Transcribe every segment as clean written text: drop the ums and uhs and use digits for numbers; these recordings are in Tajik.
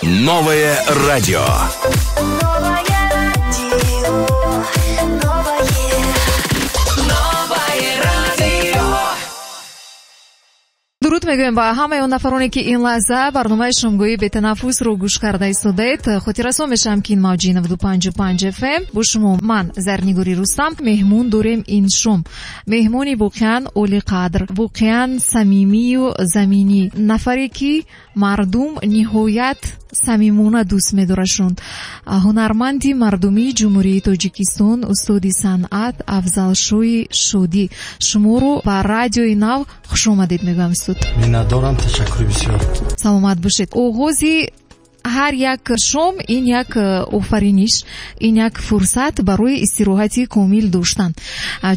Новое радио. Новое радио, новое, новое радио. Дуруд мегӯем ба ҳамаи он нафароне, ки ин лаҳза барномаи шомгоҳии бетанаффусро гӯш карда истодаед. Хотиррасон мешавам, ки ин мавҷи 95,5 FM бо шумо ман Зарнигори Рустам меҳмон дорем ин шом. Меҳмони воқеан олиқадр, воқеан самимию заминӣ, нафаре, ки мардум ниҳоят самимона дӯст медорашунд. Ҳунарманди мардумии Ҷумҳурии Тоҷикистон, устоди санъат Афзалшоҳи Шодӣ. Шуморо ба радиои нав хушомадед мегӯям, устод. Миннатдорам, ташаккури бисёр. Саломат бошед. Оғози ҳар як шом ин як офариниш, ин як фурсат барои истироҳати комил доштан.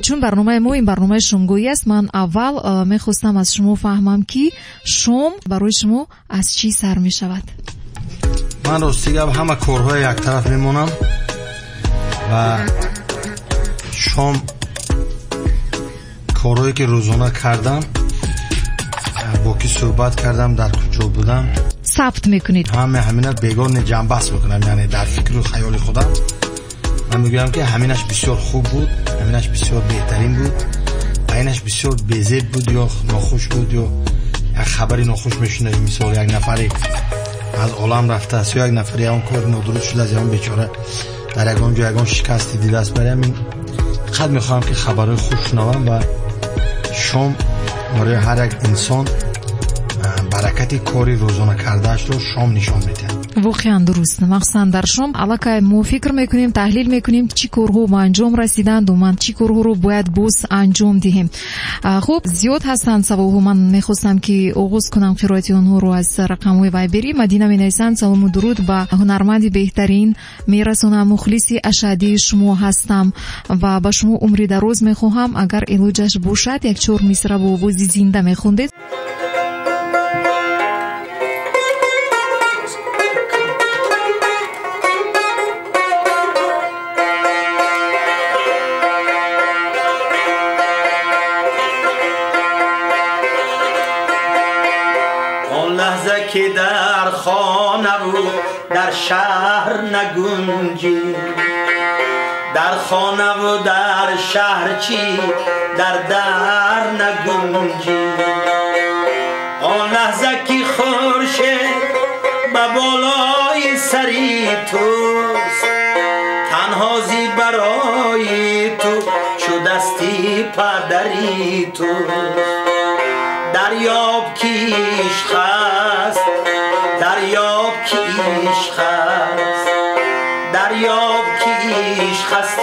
Чун барномаи мо ин барномаи шомгоҳӣ аст, ман аввал мехостам аз шумо фаҳмам, ки шом барои шумо аз чӣ сар мешавад? Ман рости гап ҳама корҳои яктараф мемонам ва шом корҳое ки рӯзона кардам, бо ки суҳбат кардам, дар куҷо будам, сабт мекунед. Ҳама ҳамина бегона ҷамъбаст мекунам, яъне дар фикру хаёли худам ман мегӯям, ки ҳаминаш бисёр хуб буд, ҳаминаш бисёр беҳтарин буд ва инаш бисёр безеб буд ё нохуш буд, ё як хабари нохуш мешунавем, мисол як нафаре аз олам рафтааст ё як нафаре он кор нодуруст шудааст, ё он бечора дар ягон ҷо ягон шикасте дидааст. Барои ҳамин фақат мехоҳам, ки хабарҳои хуш шунавам ва шом барои ҳар як инсон баракати кори рӯзона кардаашро шом нишон медиҳад. Воқеан дуруст. Махсусан дар шом аллакай мо фикр мекунем, таҳлил мекунем, чӣ корҳо ба анҷом расиданд ва ман чӣ корҳоро бояд боз анҷом диҳем. Хуб, зиёд ҳастанд саволҳо. Ман мехостам, ки оғоз кунам қироати онҳоро аз рақамҳои вайберӣ. Мадина менависанд: салому дуруд ба ҳунарманди беҳтарин мерасонам, мухлиси ашаддии шумо ҳастам ва ба шумо умри дароз мехоҳам. Агар илоҷаш бошад, як чор мисра бо овози зинда мехондед. Ки дар хонаву дар шаҳр нагунҷӣ, дар хонаву дар шаҳр чӣ, дар дар нагунҷӣ. Он лаҳза ки хуршед ба болои сари туст, танҳо зи барои ту чу дасти падари туст. Дарёб ки ишқ аст, дарёб ки ишқ аст, дарёб ки ишқ аст,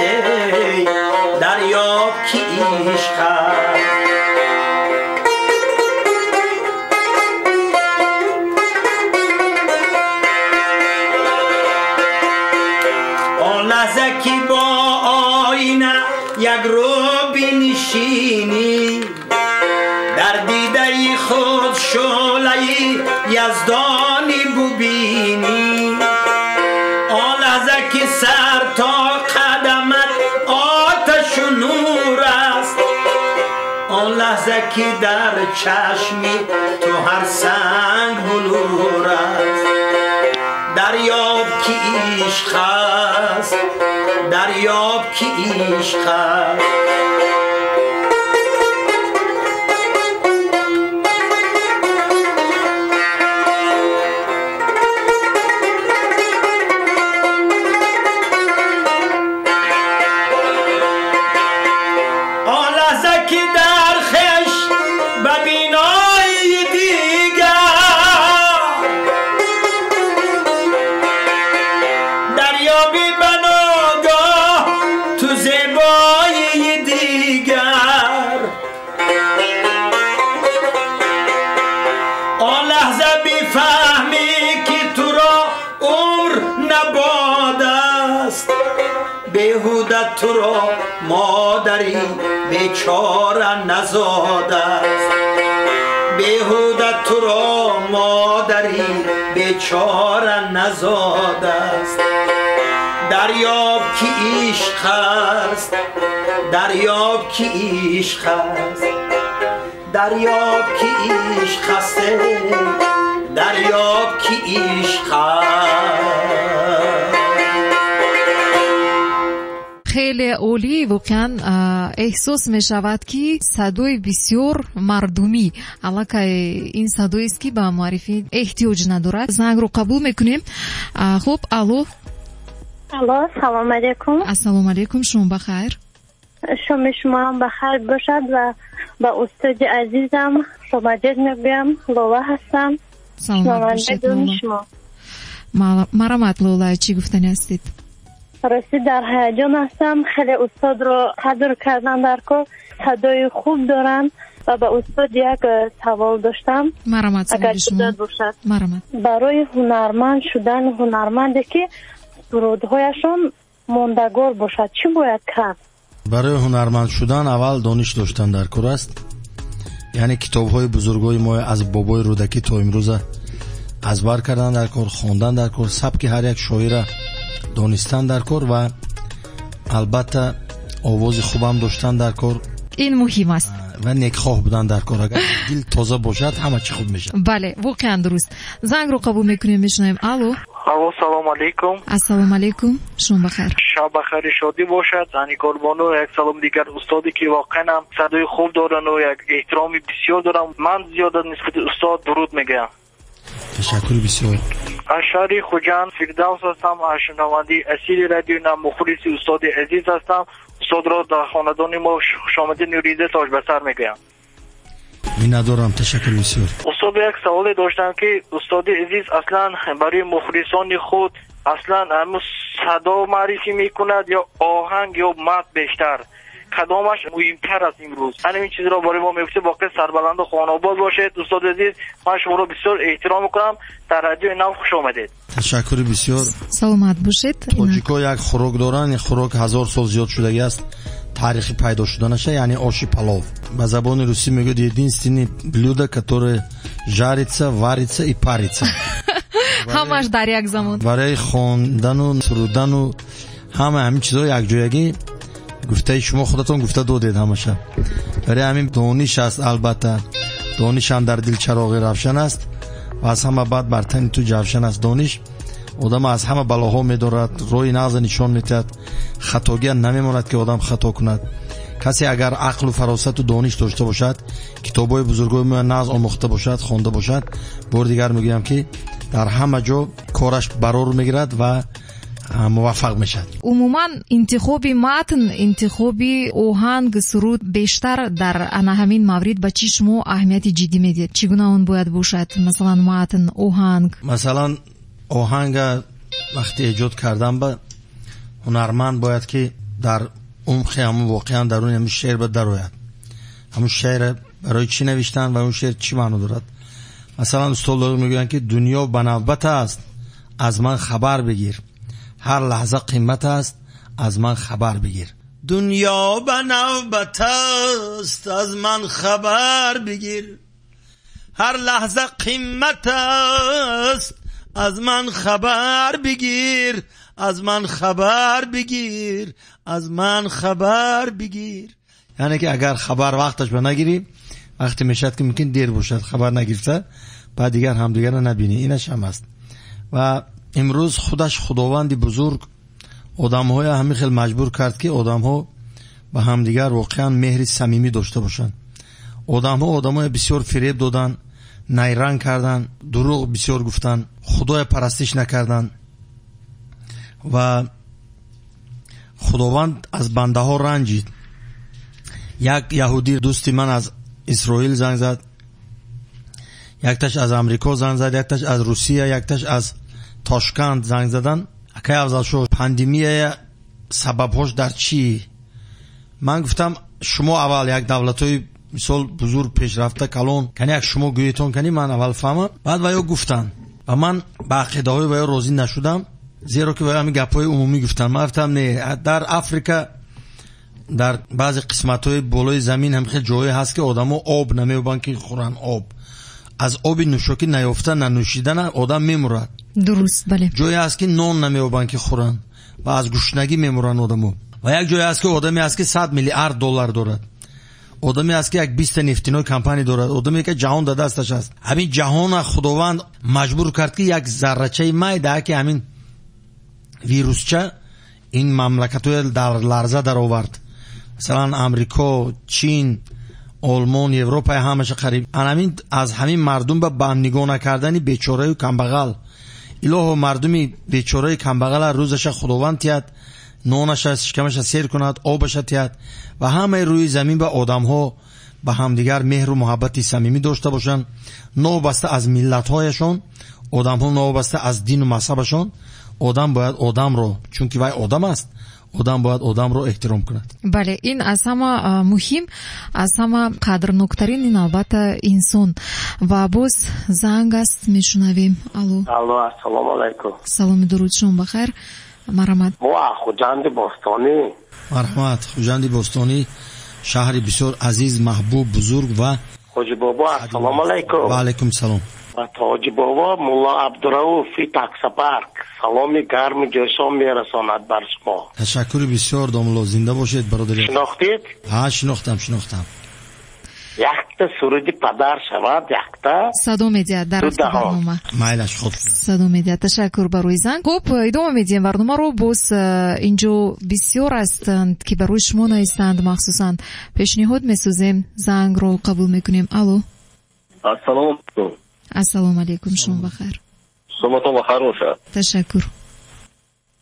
дарёб ки ишқ аст. Он лаҳза ки бо оина як рӯ бинишинӣ, дар дидаи худ шӯълаи яздонӣ бубинӣ. Он лаҳза ки сар то қадамат оташу нур аст, он лаҳза ки дар чашми ту ҳар санг булур аст. Дарёб ки ишқ аст, дарёб ки ишқ аст. Туро модари бечора назодааст, беҳуда туро модари бечора назодааст. Дарёб ки ишқ аст, дарёб ки ишқ аст, дарёб ки ишқ аст. دریاب که عشق Хеле олӣ, воқеан эҳсос мешавад, ки садои бисёр мардумӣ. Аллакай ин садоест, ки ба муаррифӣ эҳтиёҷ надорад. Зангро қабул мекунем. Хуб, алло. Алло, салом алейкум. Ассалому алейкум, шумо бахайр. Шоми шумо ҳам бахайр бошад ва ба устоди азизам шомадед мегӯям. Лола ҳастам. Саломат бошед, Лола. Марамат, Лола, чӣ гуфтани ҳастед? Рости дар ҳаяҷон ҳастам. Хеле устодро қадр кардан дар кор, садои хуб доранд ва ба устод як савол доштам. Марамат, агар иҷозат бошад. Марамат. Барои ҳунарманд шудан, ҳунарманде ки сурудҳояшон мондагор бошад, чӣ бояд кард? Барои ҳунарманд шудан аввал дониш доштан дар кор аст. Яъне китобҳои бузургои мо аз бобои Рӯдакӣ то имрӯза аз бар кардан дар кор, хондан дар кор, сабки ҳар як шоира донистан дар кор ва албатта овози хубам доштан дар кор. Ин муҳим аст. Ва некхоҳ будан дар кор. Агар дил тоза бошад, ҳама чӣ хуб мешавад. Бале, воқеан дуруст. Зангро қабул мекунем, мешунавем. Алло. Алло, салом алейкум. Ассалому алейкум, шумо бахайр. Шаб бахайр, шодӣ бошад. Занигорбону, як салом дигар устоде ки воқеан ҳам садои хуб доранд ва як эҳтироми бисёр дорам. Ман зиёда нисбати устод дуруд мегӯям. Ташаккур бисёр. Аз шаҳри Хуҷанд Фирдавс ҳастам, аз шунавандаи асили радиои Нав, мухлиси устоди азиз ҳастам. Устодро дар хонадони мо хушомадид нурида тоҷ ба сар мегӯям. Миннатдорам, ташаккур бисёр. Устод, як саволе доштам ки устоди азиз аслан барои мухлисони худ аслан ҳамун садо муаррифӣ мекунад ё оҳанг ё матн бештар? Кадомаш муҳимтар аст имрӯз? Ҳамин ин чизро барои мо мегуфтед. Воқеан сарбаланду хонобод бошед устоди азиз. Ман шуморо бисёр эҳтиром мекунам. Дар радиои Нав хуш омадед. Ташаккури бисёр. Саломат бошед. Тоҷико як хӯрок доранд, ин хӯрок 1000 сол зиёд шудагӣ аст таърихи пайдо шуданаша, яъне оши палов. Ба забони русӣ мегӯяд единственное блюдо, которое жарится, варится и парится. Ҳамаш дар як замон. Барои хондану сурудану ҳама ҳамин чизҳо якҷоягӣ гуфтаи шумо худатон гуфта додед ҳамаша. Барои ҳамин дониш аст, албатта. Дониш ҳам дар дил чароғи равшан аст ва аз ҳама бад бар тани ту ҷавшан аст. Дониш одам аз ҳама балоҳо медорад, роҳи нағза нишон медиҳад, хатогия намемонад ки одам хато кунад. Касе агар ақлу фаросату дониш дошта бошад, китобҳои бузургои мо нағз омӯхта бошад, хонда бошад, бори дигар мегӯям ки дар ҳама ҷо кораш барор мегирад ва муваффақ мешавад. Умуман интихоби матн, интихоби оҳанг, суруд бештар дар ана ҳамин маврид ба чӣ шумо аҳамияти ҷиддӣ медиҳед? Чӣ гуна он бояд бошад? Масалан матн, оҳанг. Масалан оҳанга вақти эҷод кардан ба ҳунарманд бояд ки дар умқи ҳамун воқеан даруни ҳамун шеър ба дарояд. Ҳамун шеър барои чӣ навиштан ва он шеър чӣ маъно дорад? Масалан устод Лоиқ мегӯянд ки дунё ба навбат аст, аз ман хабар бигир. Ҳар лаҳза қимат аст, аз ман хабар бигир. Дунё ба навбат аст, аз ман хабар бигир. Ҳар лаҳза қимат аст, аз ман хабар бигир. Аз ман хабар бигир, аз ман хабар бигир. Яъне ки агар хабар вақташ ба нагирӣ, вақте мешавад ки мумкин дер бошад, хабар нагирифта, баъд дигар ҳамдигарро набинӣ. Инаш ҳам аст. Ва имрӯз худаш худованди бузург одамҳоя ҳамин хел маҷбур кард ки одамҳо ба ҳамдигар воқеан меҳри самимӣ дошта бошанд. Одамҳо одамҳоя бисёр фиреб доданд, найранг карданд, дурӯғ бисёр гуфтанд, худоя парастиш накарданд ва худованд аз бандаҳо ранҷид. Як яҳудӣ дӯсти ман аз Исроил занг зад, якташ аз Амрико занг зад, якташ аз Русия, якташ аз Тошканд занг задан. Акай Афзалшоҳ, пандемия сабабҳош дар чӣ? Ман гуфтам шумо аввал як давлатҳои мисол бузург пешрафта калон кани як шумо гӯетон кани ман аввал фаҳмам. Баъд ваё гуфтанд ва ман ба ақидаҳои ваё розӣ нашудам, зеро ки ваё ҳамин гапҳои умумӣ гуфтанд. Ман гуфтам не, дар Африка дар баъзе қисматҳои болои замин ҳам хел ҷое ҳаст ки одамо об намеёбанд ки хӯранд об. Аз оби нӯшокӣ наёфта нанӯшидана одам мемурад. Дуруст, бале. Ҷое ҳаст ки нон намеёбанд ки хӯранд ва аз гушнагӣ мемуранд одамо. Ва як ҷое ҳаст ки одаме ҳаст ки 100 миллиард доллар дорад. Одаме аст, ки як 20 нефтяной компания дорад, одаме ки ҷаҳон дар дасташ аст. Ҳамин ҷаҳона Худованд маҷбур кард, ки як заррачаи майда, ки ҳамин вирусча ин мамлакатҳоя дар ларза даровард. Масалан, Амрико, Чин, Олмон, Европа ҳамаша қариб. Анамин аз ҳамин мардум ба бам нигоҳ накардани бечораю камбағал. Илоҳо, мардуми бечораи камбағала рӯзаша Худованд тиҳад, нонаша, шикамаша сер кунад, обаша тиҳад ва ҳамаи рӯи замин ба одамҳо ба ҳамдигар меҳру муҳаббати самимӣ дошта бошанд, новобаста аз миллатҳояшон, одамҳо новобаста аз дину мазҳабашон. Одам бояд одамро, чунки вай одам аст, одам бояд одамро эҳтиром кунад. Бале, ин аз ҳама муҳим, аз ҳама қадрноктарин ин албатта инсон. Ва боз занг аст, мешунавем. Алло. Алло, ассалому алайкум. Саломи дуруд, шом бахайр, марҳамат. Мо аз Хуҷанди Бостонӣ. Марҳамат. Хуҷанди Бостонӣ, шаҳри бисёр азиз, маҳбуб, бузург ва Ҳоҷибобо, ассалому алайкум. Ва алайкум салом. Ва Тоҷибобо Мулло Абдурауфи таксопарк саломи гарми ҷӯшон мерасонад бар шумо. Ташаккури бисёр, домулло, зинда бошед, бародари. Шинохтед? Ҳа, шинохтам, шинохтам. Якта суруди падар шавад, якта садо медиҳад дар Ду даҳон. барнома. Майлаш, хуб. Садо медиҳад. Ташаккур барои занг. Хуб, идома медиҳем барномаро. Боз инҷо бисёр ҳастанд, ки барои шумо нависанд, махсусан пешниҳод месозем. Зангро қабул мекунем. Алло. Ассалому алайкум. Ассалому алайкум, шумо бахайр. Шумотон бахайр бошад. Ташаккур,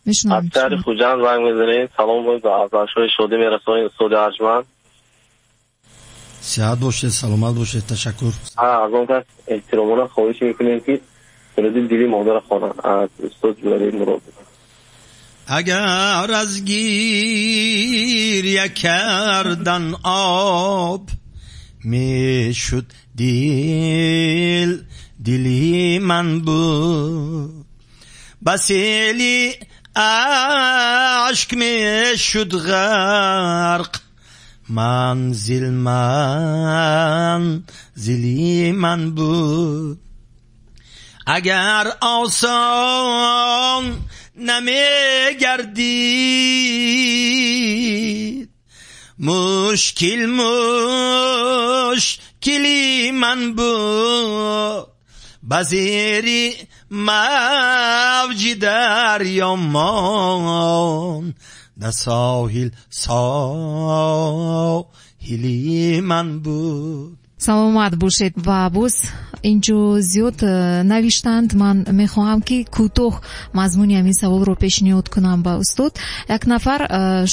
мешунавам. Аз шаҳри Хуҷанд занг мезанем. Салом ба Афзалшоҳи шодӣ мерасонем, устоди арҷманд. Сиҳат бошед, саломат бошед, ташаккур. Аз он кас эҳтиромона хоҳиш мекунем, ки суруди дили модарро хонанд аз устод Ҷӯрабек Муродов. Агар аз гиря кардан об мешуд, дил дили ман буд, ба сели ашк мешуд ғарқ манзил манзили ман буд. Агар осон намегардид мушкил, мушкили ман буд, ба зери мавҷи дарё монда соҳил соҳили ман буд. Саломат бошед. Ва боз инҷо зиёд навиштанд. Ман мехоҳам, ки кӯтоҳ мазмуни ҳамин саволро пешниҳод кунам ба устод. Як нафар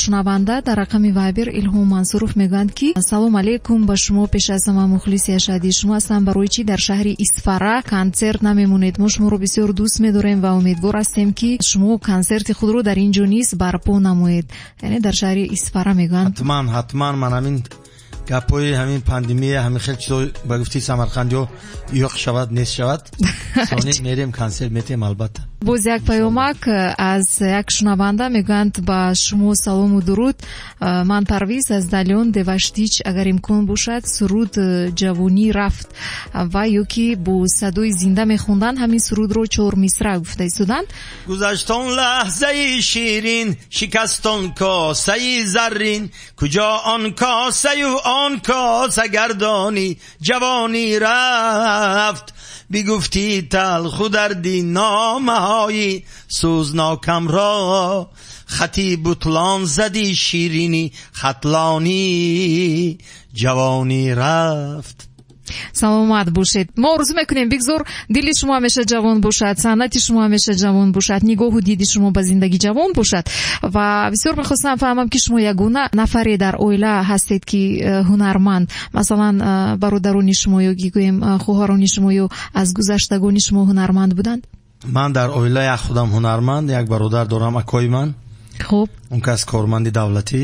шунаванда дар рақами Вайбер, Илҳом Мансуров, мегӯянд, ки салом алейкум ба шумо, пеш аз ҳама мухлиси ашадди шумо ҳастам. Барои чӣ дар шаҳри Исфара консерт намемонед? Мо шуморо бисёр дӯст медорем ва умедвор ҳастем, ки шумо консерти худро дар ин ҷо низ барпо намоед, яъне дар шаҳри Исфара, мегӯянд. Ҳатман, ҳатман. Ман ҳамин гапҳои ҳамин пандемия, ҳамин хел чизо, ба гуфти самарқандиҳо, ёқ шавад, нест шавад, сони мерем, консерт метем, албатта. Боз як паёмак аз як шунаванда, мегӯянд: ба шумо салому дуруд, ман Парвиз аз Далён, Деваштич. Агар имкон бошад, суруд «Ҷавонӣ рафт» ва ё ки бо садои зинда мехонданд ҳамин сурудро, чор мисра гуфта истоданд. Гузашт он лаҳзаи ширин, шикаст он косаи заррин, куҷо он косаю он коса гардонӣ, ҷавонӣ рафт. Бигуфтӣ талху дарди номаҳои сӯзнокамро, хати бутлон задӣ, ширини хатлонӣ, ҷавонӣ рафт. Саломат бошед. Мо орзу мекунем, бигзор дили шумо ҳамеша ҷавон бошад, санъати шумо ҳамеша ҷавон бошад, нигоҳу диди шумо ба зиндагӣ ҷавон бошад. Ва бисёр мехостам фаҳмам, ки шумо ягона нафаре дар оила ҳастед, ки ҳунарманд? Масалан, бародарони шумо ё гӯем хоҳарони шумо ё аз гузаштагони шумо ҳунарманд буданд? Ман дар оила як худам ҳунарманд, як бародар дорам, акои ман. Он кас корманди давлатӣ.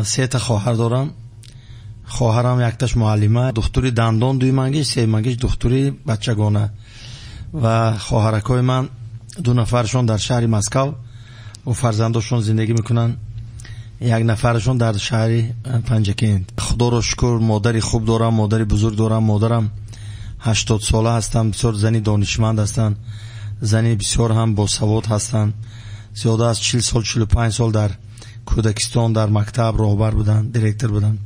Сета хоҳар дорам. Хоҳарам якташ муаллима, духтури дандон дуюмангиш, сеюмангиш духтури бачагона. Ва хоҳаракҳои ман ду нафаршон дар шаҳри Москав бо фарзандошон зиндагӣ мекунанд, як нафарашон дар шаҳри Панҷакент. Худоро шукр, модари хуб дорам, модари бузург дорам. Модарам 80 сола ҳастанд, бисёр зани донишманд ҳастанд, зани бисёр ҳам босавод ҳастанд. Зиёда аз 40 сол, 45 сол дар кӯдакистон, дар мактаб роҳбар буданд, директор буданд.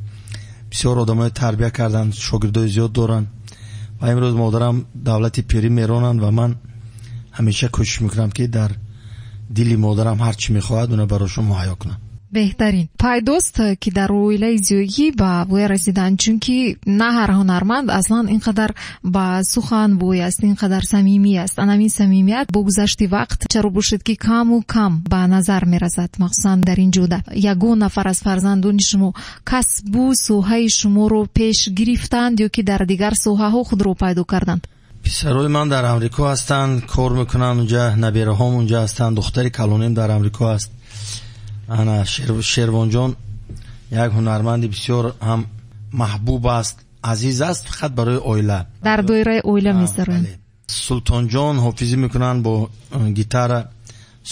Бисёр одамои тарбия карданд, шогирдои зиёд доранд ва имрӯз модарам давлати пирӣ меронанд ва ман ҳамеша кӯшиш мекунам, ки дар дили модарам ҳар чӣ мехоҳад, уна барошон муҳайё кунам. Беҳтарин пайдост, ки дар оилаи зиёгӣ ба воя расиданд, чунки на ҳар ҳунарманд аслан ин қадар ба сухан бой аст, ин қадар самимӣ аст. Анамин самимият бо гузашти вақт чаро бошед, ки каму кам ба назар мерасад, махсусан дар ин ҷода. Ягон нафар аз фарзандони шумо касбу соҳаи шуморо пеш гирифтанд ё ки дар дигар соҳаҳо худро пайдо карданд? Писарои ман дар Амрико ҳастанд, кор мекунанд унҷа, набераҳом унҷа ҳастанд, духтари калоним дар Амрико аст. Ана Шервонҷон як ҳунарманди бисёр ҳам маҳбуб аст, азиз аст, фақат барои оила. Дар доираи оила месароянд. Султонҷон ҳофизӣ мекунанд бо гитара,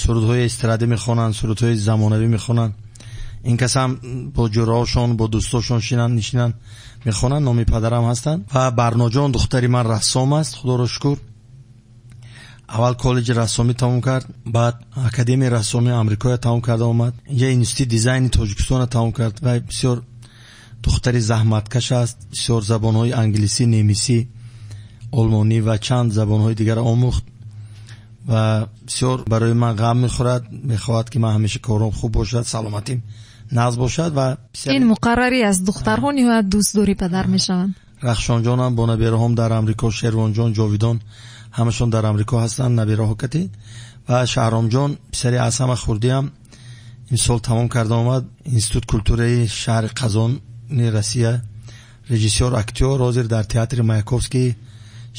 сурудҳои эстрадӣ мехонанд, сурудҳои замонавӣ мехонанд. Ин кас ҳам бо ҷӯраҳошон, бо дӯстошон шинанд, нишинанд, мехонанд, номи падарам ҳастанд. Ва Барноҷон духтари ман рассом аст, худоро шукр. Аввал коллеҷи рассомӣ тамом кард, баъд академияи рассомии Амрикоя тамом карда омад. Инҷа институти дизайни Тоҷикистонро тамом кард ва бисёр духтари заҳматкаш аст, бисёр забонҳои англисӣ, немисӣ, олмонӣ ва чанд забонҳои дигарро омӯхт ва бисёр барои ман ғам мехӯрад, мехоҳад, ки ман ҳамеша кором хуб бошад, саломатим нағз бошад ва ин муқаррарӣ аст, духтарҳо ниҳоят дӯстдори падар мешаванд. Рахшонҷонам бо набераҳом дар Амрико, Шервонҷон, Ҷовидон ҳамашон дар Амрико ҳастанд, набераҳо кати. Ва Шаҳромҷон писари аз ҳама хурдиам имсол тамом карда омад институт культураи шаҳри Қазони Россия, режиссёр, актёр, ҳозир дар театри Маяковский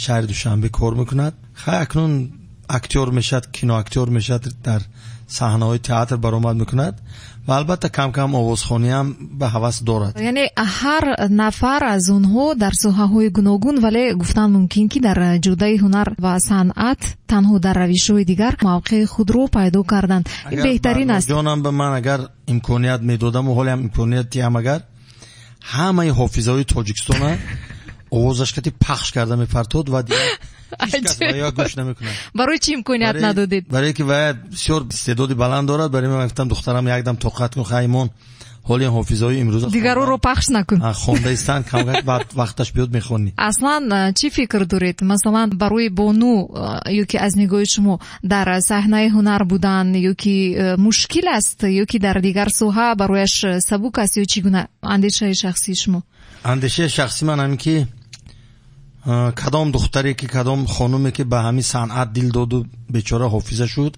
шаҳри Душанбе кор мекунад. Хай, акнун актёр мешавад, киноактёр мешавад, дар саҳнаҳои театр баромад мекунад ва албатта кам-кам овозхониам ба ҳавас дорад. Яъне ҳар нафар аз онҳо дар соҳаҳои гуногун, вале гуфтан мумкин, ки дар ҷодаи ҳунар ва санъат танҳо дар равишҳои дигар мавқеи худро пайдо карданд. Ин беҳтарин аст. Ҷонам, ба ман агар имконият медодаму ҳолиам имкониятиам, агар ҳамаи ҳофизаҳои Тоҷикистона овозаш кати пахш карда мепартод ва дигар ҳеҷ кас ба ё гӯш намекунад. Барои чӣ имконият надодед? Барои ки вай бисёр истеъдоди баланд дорад. Барои ман гуфтам: духтарам, якдам тоқат кун, хаймон, ҳоли ҳофизаҳои имрӯза дигароро пахш накун, хонда истанд, камак баъд вақташ биёд мехонӣ. Аслан чӣ фикр доред, масалан, барои бону ё ки аз нигоҳи шумо дар саҳнаи ҳунар будан ё ки мушкил аст, ё ки дар дигар соҳа барояш сабук аст, ё чӣ гуна андешаи шахсии шумо? Андешаи шахсии ман ҳамин, ки кадом духтаре ки, кадом хонуме ки ба ҳамин санъат дил доду бечора ҳофиза шуд,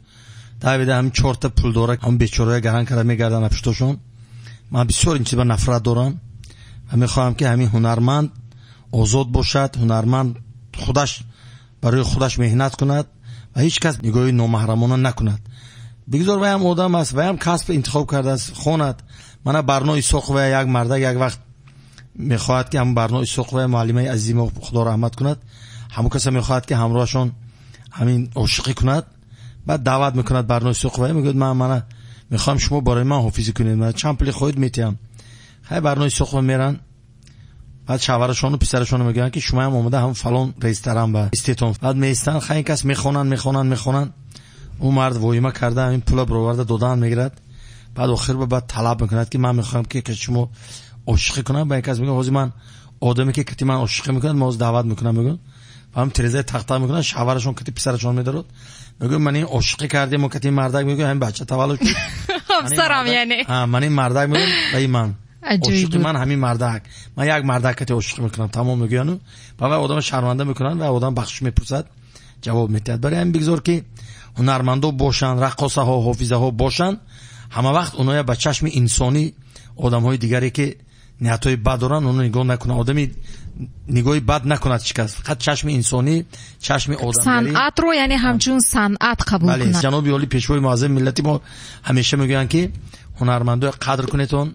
давида ҳамин чорта пулдора, ҳамин бечорая гаран карда мегарданд пуштошон. Ман бисёр ин чиз ба нафрат дорам ва мехоҳам, ки ҳамин ҳунарманд озод бошад, ҳунарманд худаш барои худаш меҳнат кунад ва ҳеҷ кас нигоҳи номаҳрамона накунад. Бигзор вай ҳам одам аст, вай ҳам касб интихоб кардааст, хонад. Мана Барно Исоқова, як мардак як вақт мехоҳад, ки ҳамн Барно Исоқова, муаллимаи азизи мо, худо раҳмат кунад, ҳамон каса мехоҳад, ки ҳамроҳашон ҳамин ошиқӣ кунад. Баъд даъват мекунад Барно Исоқова, мегӯяд: ман мана мехоҳам шумо барои ман ҳофизӣ кунед, ман чанд пули хоҳед метиҳам. Хай, Барно Исоқова меранд, баъд шавҳарашону писарашону мегӯянд, ки шумоям омада ҳам фалон ресторан ба истетон. Баъд меистанд, хай, ин кас мехонанд, мехонанд, мехонанд. Ӯ мард воҳима карда ҳамин пула бароварда додаан мегирад. Баъд охир ба баъд талаб мекунад, ки ман мехоҳам, ки шумо ошиқӣ кунам. Ба ин кас мегӯяд: ҳозир ман одаме, ки кати ман ошиқӣ мекунад, ман ҳозир даъват мекунам, мегӯям. Ва ҳам тирезаи тахта мекунад, шавҳарашон кати писарашон медарод, мегӯяд: ман ин ошиқӣ кардем мо кати мардак, мегӯяд, ҳамин бача таваллуд шуд. Ҳамсарам яъне. Ман ин мардак, мегӯям, ба ин ман ошиқи ман ҳамин мардак, ман як мардак кати ошиқӣ мекунам, тамом, мегӯяну ба вай одама шарманда мекунанд ва одам бахшиш мепурсад, ҷавоб медиҳад. Барои ҳамин бигзор, ки ҳунармандо бошанд, раққосаҳо, ҳофизаҳо бошанд, ҳама вақт оноя ба чашми инсонӣ одамҳои дигаре, ки ниятҳои бад доранд, оно нигоҳ накунанд, одами нигоҳи бад накунад ҳеҷ кас, фақат чашми инсонӣ, чашми одамгарӣ. Санъатро яъне ҳамчун санъат қабул кунад. Ҷаноби олӣ, пешвои муаззами миллати мо ҳамеша мегӯянд, ки ҳунармандоя қадр кунедон,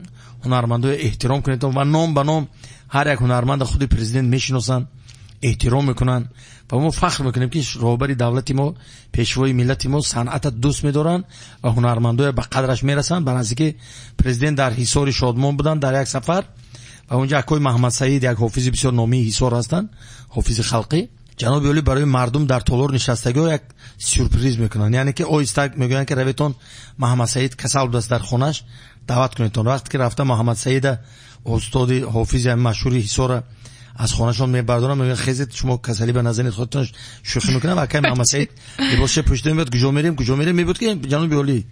ҳунармандоя эҳтиром кунедон ва ном ба ном ҳар як ҳунарманда худи президент мешиносанд, эҳтиром мекунанд. Ва мо фахр мекунем, ки роҳбари давлати мо, пешвои миллати мо санъата дӯст медоранд ва ҳунармандоя ба қадраш мерасанд. Ба наздики президент дар Ҳисори Шодмон буданд дар як сафар ва онҷа акои Маҳаммадсаид, як ҳофизи бисёр номии Ҳисор ҳастанд, ҳофизи халқӣ. Ҷаноби олӣ барои мардум дар толор нишастагиҳо як сюрприз мекунанд, яъне ки оҳиста мегӯянд, ки раветон, Маҳаммадсаид касал будааст, дар хонаш даъват кунедтон. Вақте ки рафта Маҳаммадсаида Устоди ҳофизи машҳури Ҳисора аз хонашон мебардорам, мегӯянд хезед, шумо касалӣ ба назанед, худатон шӯхӣ мекунам. Ва акай Муҳаммад Саид либосша пӯшида меояд, куҷо мерем, куҷо мерем, мебуд ки ҷаноби олӣ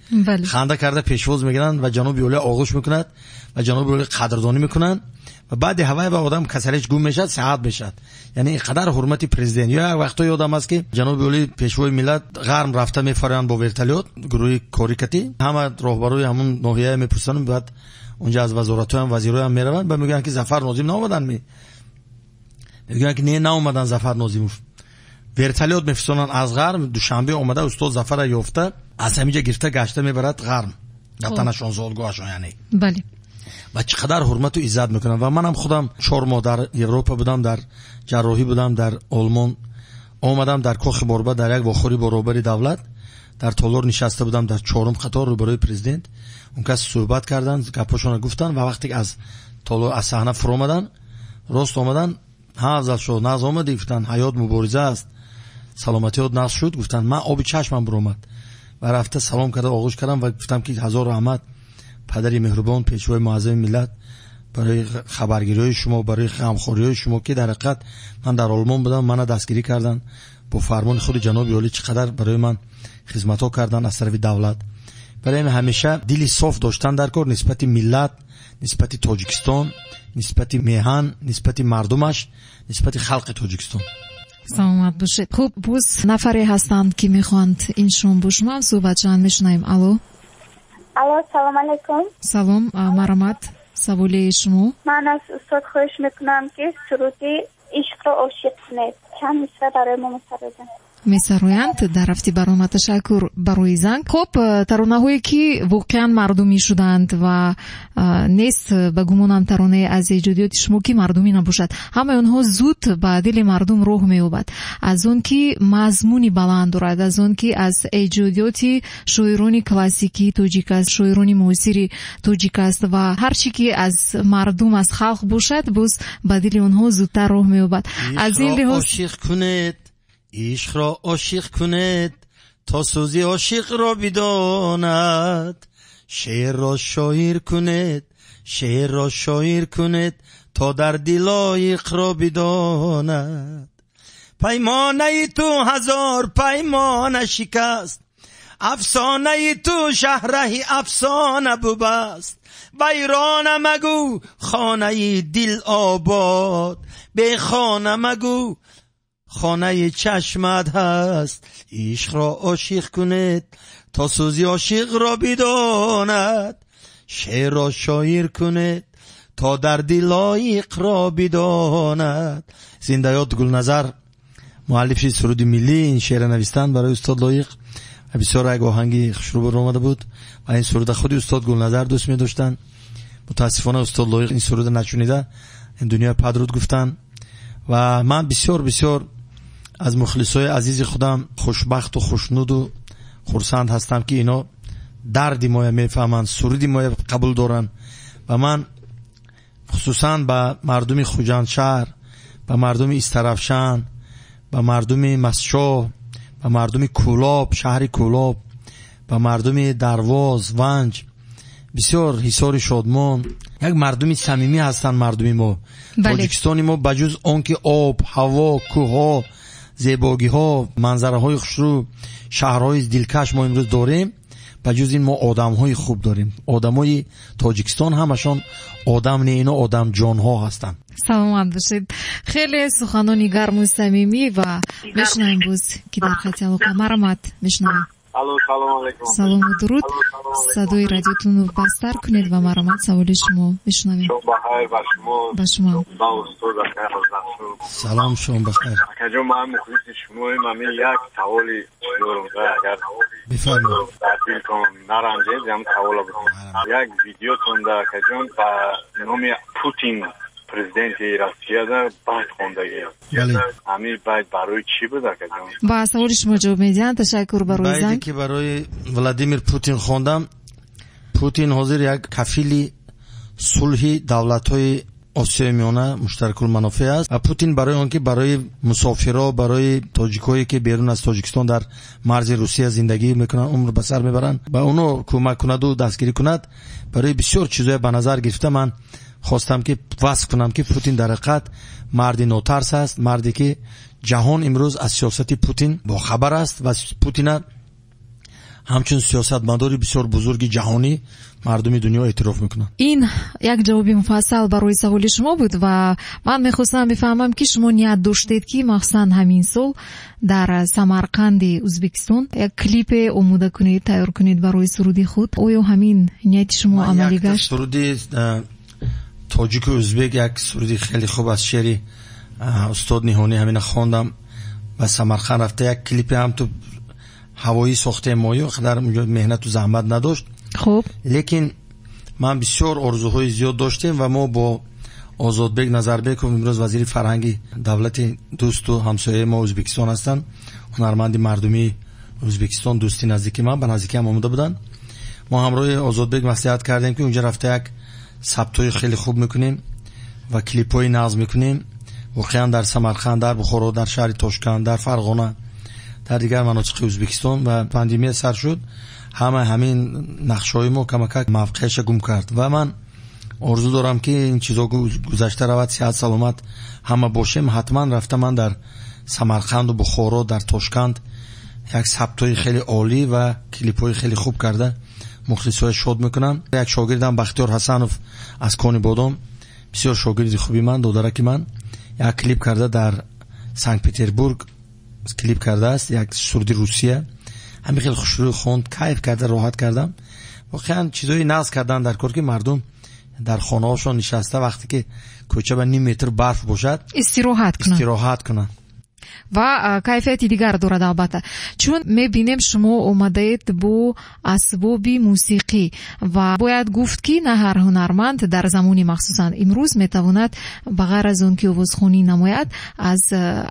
ханда карда пешвоз мегиранд ва ҷаноби олӣ оғӯш мекунад ва ҷаноби олӣ қадрдонӣ мекунанд ва баъди ҳавай ба одам касалиш гум мешавад, сиҳат мешавад. Яъне ин қадар ҳурмати президент. Ё як вақто ёдам аст ки ҷаноби олӣ пешвои миллат ғарм рафта мефароянд бо вертолёт, гурӯҳи корикатӣ, ҳама роҳбарои ҳамун ноҳия мепурсанд, баъд онҷа аз вазоратҳоям вазирҳоям мераванд ва мегӯянд ки Зафар Нозим наомаданд, мегӯянд ки не, наомаданд Зафар Нозимов. Вертолёт мефирсонанд аз ғарм, Душанбе омада устод Зафара ёфта аз ҳаминҷа гирифта гашта мебарад ғарм, ватанашон, зодгоҳашон, яъне. Бале. Ва чӣ қадар ҳурмату иззат мекунанд. Ва манам худам 4 моҳ дар Европа будам, дар ҷарроҳӣ будам, дар Олмон омадам, дар кохи Борба дар як вохӯрӣ бо роҳбари давлат дар толор нишаста будам, дар 4-ум қатор рӯбарӯи президент. Он кас суҳбат карданд, гапҳошонро гуфтанд ва вақте аз толор аз саҳна фуромаданд, рост омаданд, ҳа афзал шуд, нағз омадӣ, гуфтанд, ҳаёт мубориза аст, саломатиёт нағз шуд, гуфтанд, ман оби чашмам буромад ва рафта салом карда оғӯш кардам ва гуфтам ки ҳазор раҳмат падари меҳрубон, пешвои муаззами миллат, барои хабаргириҳои шумо, барои ғамхориҳои шумо ки дар ҳақиқат ман дар Олмон будам, мана дастгирӣ карданд бо фармони худи ҷаноби олӣ, чӣ қадар барои ман хизматҳо карданд аз тарафи давлат. Барои ҳамин ҳамеша дили соф доштан дар кор нисбати миллат, нисбати Тоҷикистон, нисбати меҳан, нисбати мардумаш, нисбати халқи Тоҷикистон. Саломат бошед. Хуб, боз нафаре ҳастанд ки мехоҳанд ин шом бо шумо суҳбат шаванд, мешунавем. Алло. Алло, салом алейкум. Салом, марҳамат, саволи шумо. Ман аз устод хоҳиш мекунам ки суруди ишқро ошиқ кунед. Чанд мисра барои мо месароянд. Месароянд дар рафти барнома. Ташаккур барои занг. Хуб, таронаҳое ки воқеан мардумӣ шуданд ва нест ба гумонам таронае аз эҷодиёти шумо ки мардумӣ набошад, ҳамаи онҳо зуд ба дили мардум роҳ меёбад, аз он ки мазмуни баланд дорад, аз он ки аз эҷодиёти шоирони классикии тоҷик аст, шоирони муосири тоҷик аст ва ҳар чи ки аз мардум, аз халқ бошад, боз ба дили онҳо зудтар роҳ меёбад. Аз ин лиҳоз ошиқ кунед, ишқро ошиқ кунед то сӯзи ошиқро бидонад, шеърро шоир кунед, шеърро шоир кунед то дарди лоиқро бидонад. Паймонаи ту ҳазор паймона шикаст, афсонаи ту шаҳраҳи афсона бубаст, вайрона магӯ хонаи дил обод, бехона магӯ хонаи чашмат ҳаст. Ишқро ошиқ кунед то сӯзи ошиқро бидонад, шеърро шоир кунед то дарди лоиқро бидонад. Зиндаёд Гулназар, муаллифи суруди миллӣ, ин шеъра навистанд барои устод Лоиқ. Бисёр як оҳанги хушрӯ баромада буд ва ин суруда худи устод Гулназар дӯст медоштанд. Мутаассифона устод Лоиқ ин суруда нашунида ин дунё падруд гуфтанд ва ман бисёр бисёр аз мухлисои азизи худам хушбахту хушнуду хурсанд ҳастам ки ино дарди моя мефаҳманд, суруди моя қабул доранд ва ман хусусан ба мардуми Хуҷандшаҳр, ба мардуми Истаравшан, ба мардуми Масчоҳ, ба мардуми Кӯлоб, шаҳри Кӯлоб, ба мардуми Дарвоз, Ванҷ, бисёр Ҳисори Шодмон, як мардуми самимӣ ҳастанд мардуми мо. Тоҷикистони мо ба ҷуз он ки об, ҳаво, кӯҳҳо, зебогиҳо, манзараҳои хушрӯ, шаҳрҳои дилкаш мо имрӯз дорем, ба ҷуз ин мо одамҳои хуб дорем. Одамои Тоҷикистон ҳамашон одам не, ино одамҷонҳо ҳастанд. Саломат бошед. Хеле суханони гарму самимӣ ва мешунавем боз ки дар хати алоқа. Марҳамат, мешунавем. Алло, салом алейкум. Салому дуруд. Садои радиотонро пасттар кунед ва марҳамат, саволи шумо мешунавем. Шом бахайр ба шумо. Ба шумо. Ба устод акай Ҳазратшо. Салом, шом бахайр. Акаҷон, ман мухлиси шумоем. Ҳамин як саволи дорам, агар бифармоед. Дар дилтон наранҷед, ҳам савола бикунам. Як видеотон да акаҷон ба номи Путин, президенти Россия, да байт хондагӣ. Ҳамин байт барои чӣ буд, акаҷон? Ба саволи шумо ҷавоб медиҳанд. Ташаккур барои занг. Байте ки барои Владимир Путин хондам, Путин ҳозир як кафили сулҳи давлатҳои Осиёи Миёна муштаракулманофеъ аст ва Путин барои он ки барои мусофиро, барои тоҷикҳое ки берун аз Тоҷикистон дар марзи Русия зиндагӣ мекунанд, умр ба сар мебаранд, ба онҳо кӯмак кунаду дастгирӣ кунад, барои бисёр чизҳое ба назар гирифта ман Хостам ки васф кунам ки Путин дар ҳақиқат марди нотарс аст, марде ки ҷаҳон имрӯз аз сиёсати Путин бохабар аст ва Путина ҳамчун сиёсатмадори бисёр бузурги ҷаҳонӣ мардуми дунё эътироф мекунанд. Ин як ҷавоби муфассал барои саволи шумо буд ва ман мехостам бифаҳмам ки шумо ният доштед ки махсусан ҳамин сол дар Самарқанди Ӯзбекистон як клипе омода кунед, тайёр кунед барои суруди худ. Оё ҳамин нияти шумо амалӣ гашт? Суруди тоҷику ӯзбек як суруди хеле хуб аз шеъри устод Ниҳонӣ ҳамина хондам ба Самарқанд рафта як клипе ҳам ту ҳавоӣ сохтем мою қадар унҷо меҳнату заҳмат надошт. Хуб. Лекин ман бисёр орзуҳои зиёд доштем ва мо бо Озодбек Назарбеков имрӯз вазири фарҳанги давлати дӯсту ҳамсояи мо Ӯзбекистон ҳастанд, ҳунарманди мардумии Ӯзбекистон, дӯсти наздики ман, ба наздикӣ ҳам омода буданд. Мо ҳамроҳи Озодбек маслиҳат кардем ки унҷо рафта як сабтҳои хеле хуб мекунем ва клипҳои нағз мекунем. Воқеан дар Самарқанд, дар Бухоро, дар шаҳри Тошканд, дар Фарғона, дар дигар манотиқи Ӯзбекистон ва пандемия сар шуд, ҳама ҳамин нақшаҳои мо камакак мавқеашро гум кард ва ман орзу дорам ки ин чизо гузашта равад, сиҳат саломат ҳама бошем. Ҳатман рафта ман дар Самарқанду Бухоро, дар Тошканд як сабтҳои хеле олӣ ва клипҳои хеле хуб карда мухлисҳоя шод мекунам. Як шогирдам Бахтиёр Ҳасанов аз Кони Бодом, бисёр шогирди хуби ман, додараки ман, як клип карда дар Санкт-Петербург клип кардааст, як суруди Русия. Ҳамин хеле хушрӯй хонд, кайф карда, роҳат кардам. Воқеан чизҳои нағз кардан дар кор ки мардум дар хонаҳошон нишаста вақте ки кӯча ба ним метр барф бошад истироҳат кунанд ва кайфияти дигар дорад. Албатта, чун мебинем шумо омадаед бо асбоби мусиқӣ ва бояд гуфт ки на ҳар ҳунарманд дар замони махсусан имрӯз метавонад ба ғайр аз он ки овозхонӣ намояд, аз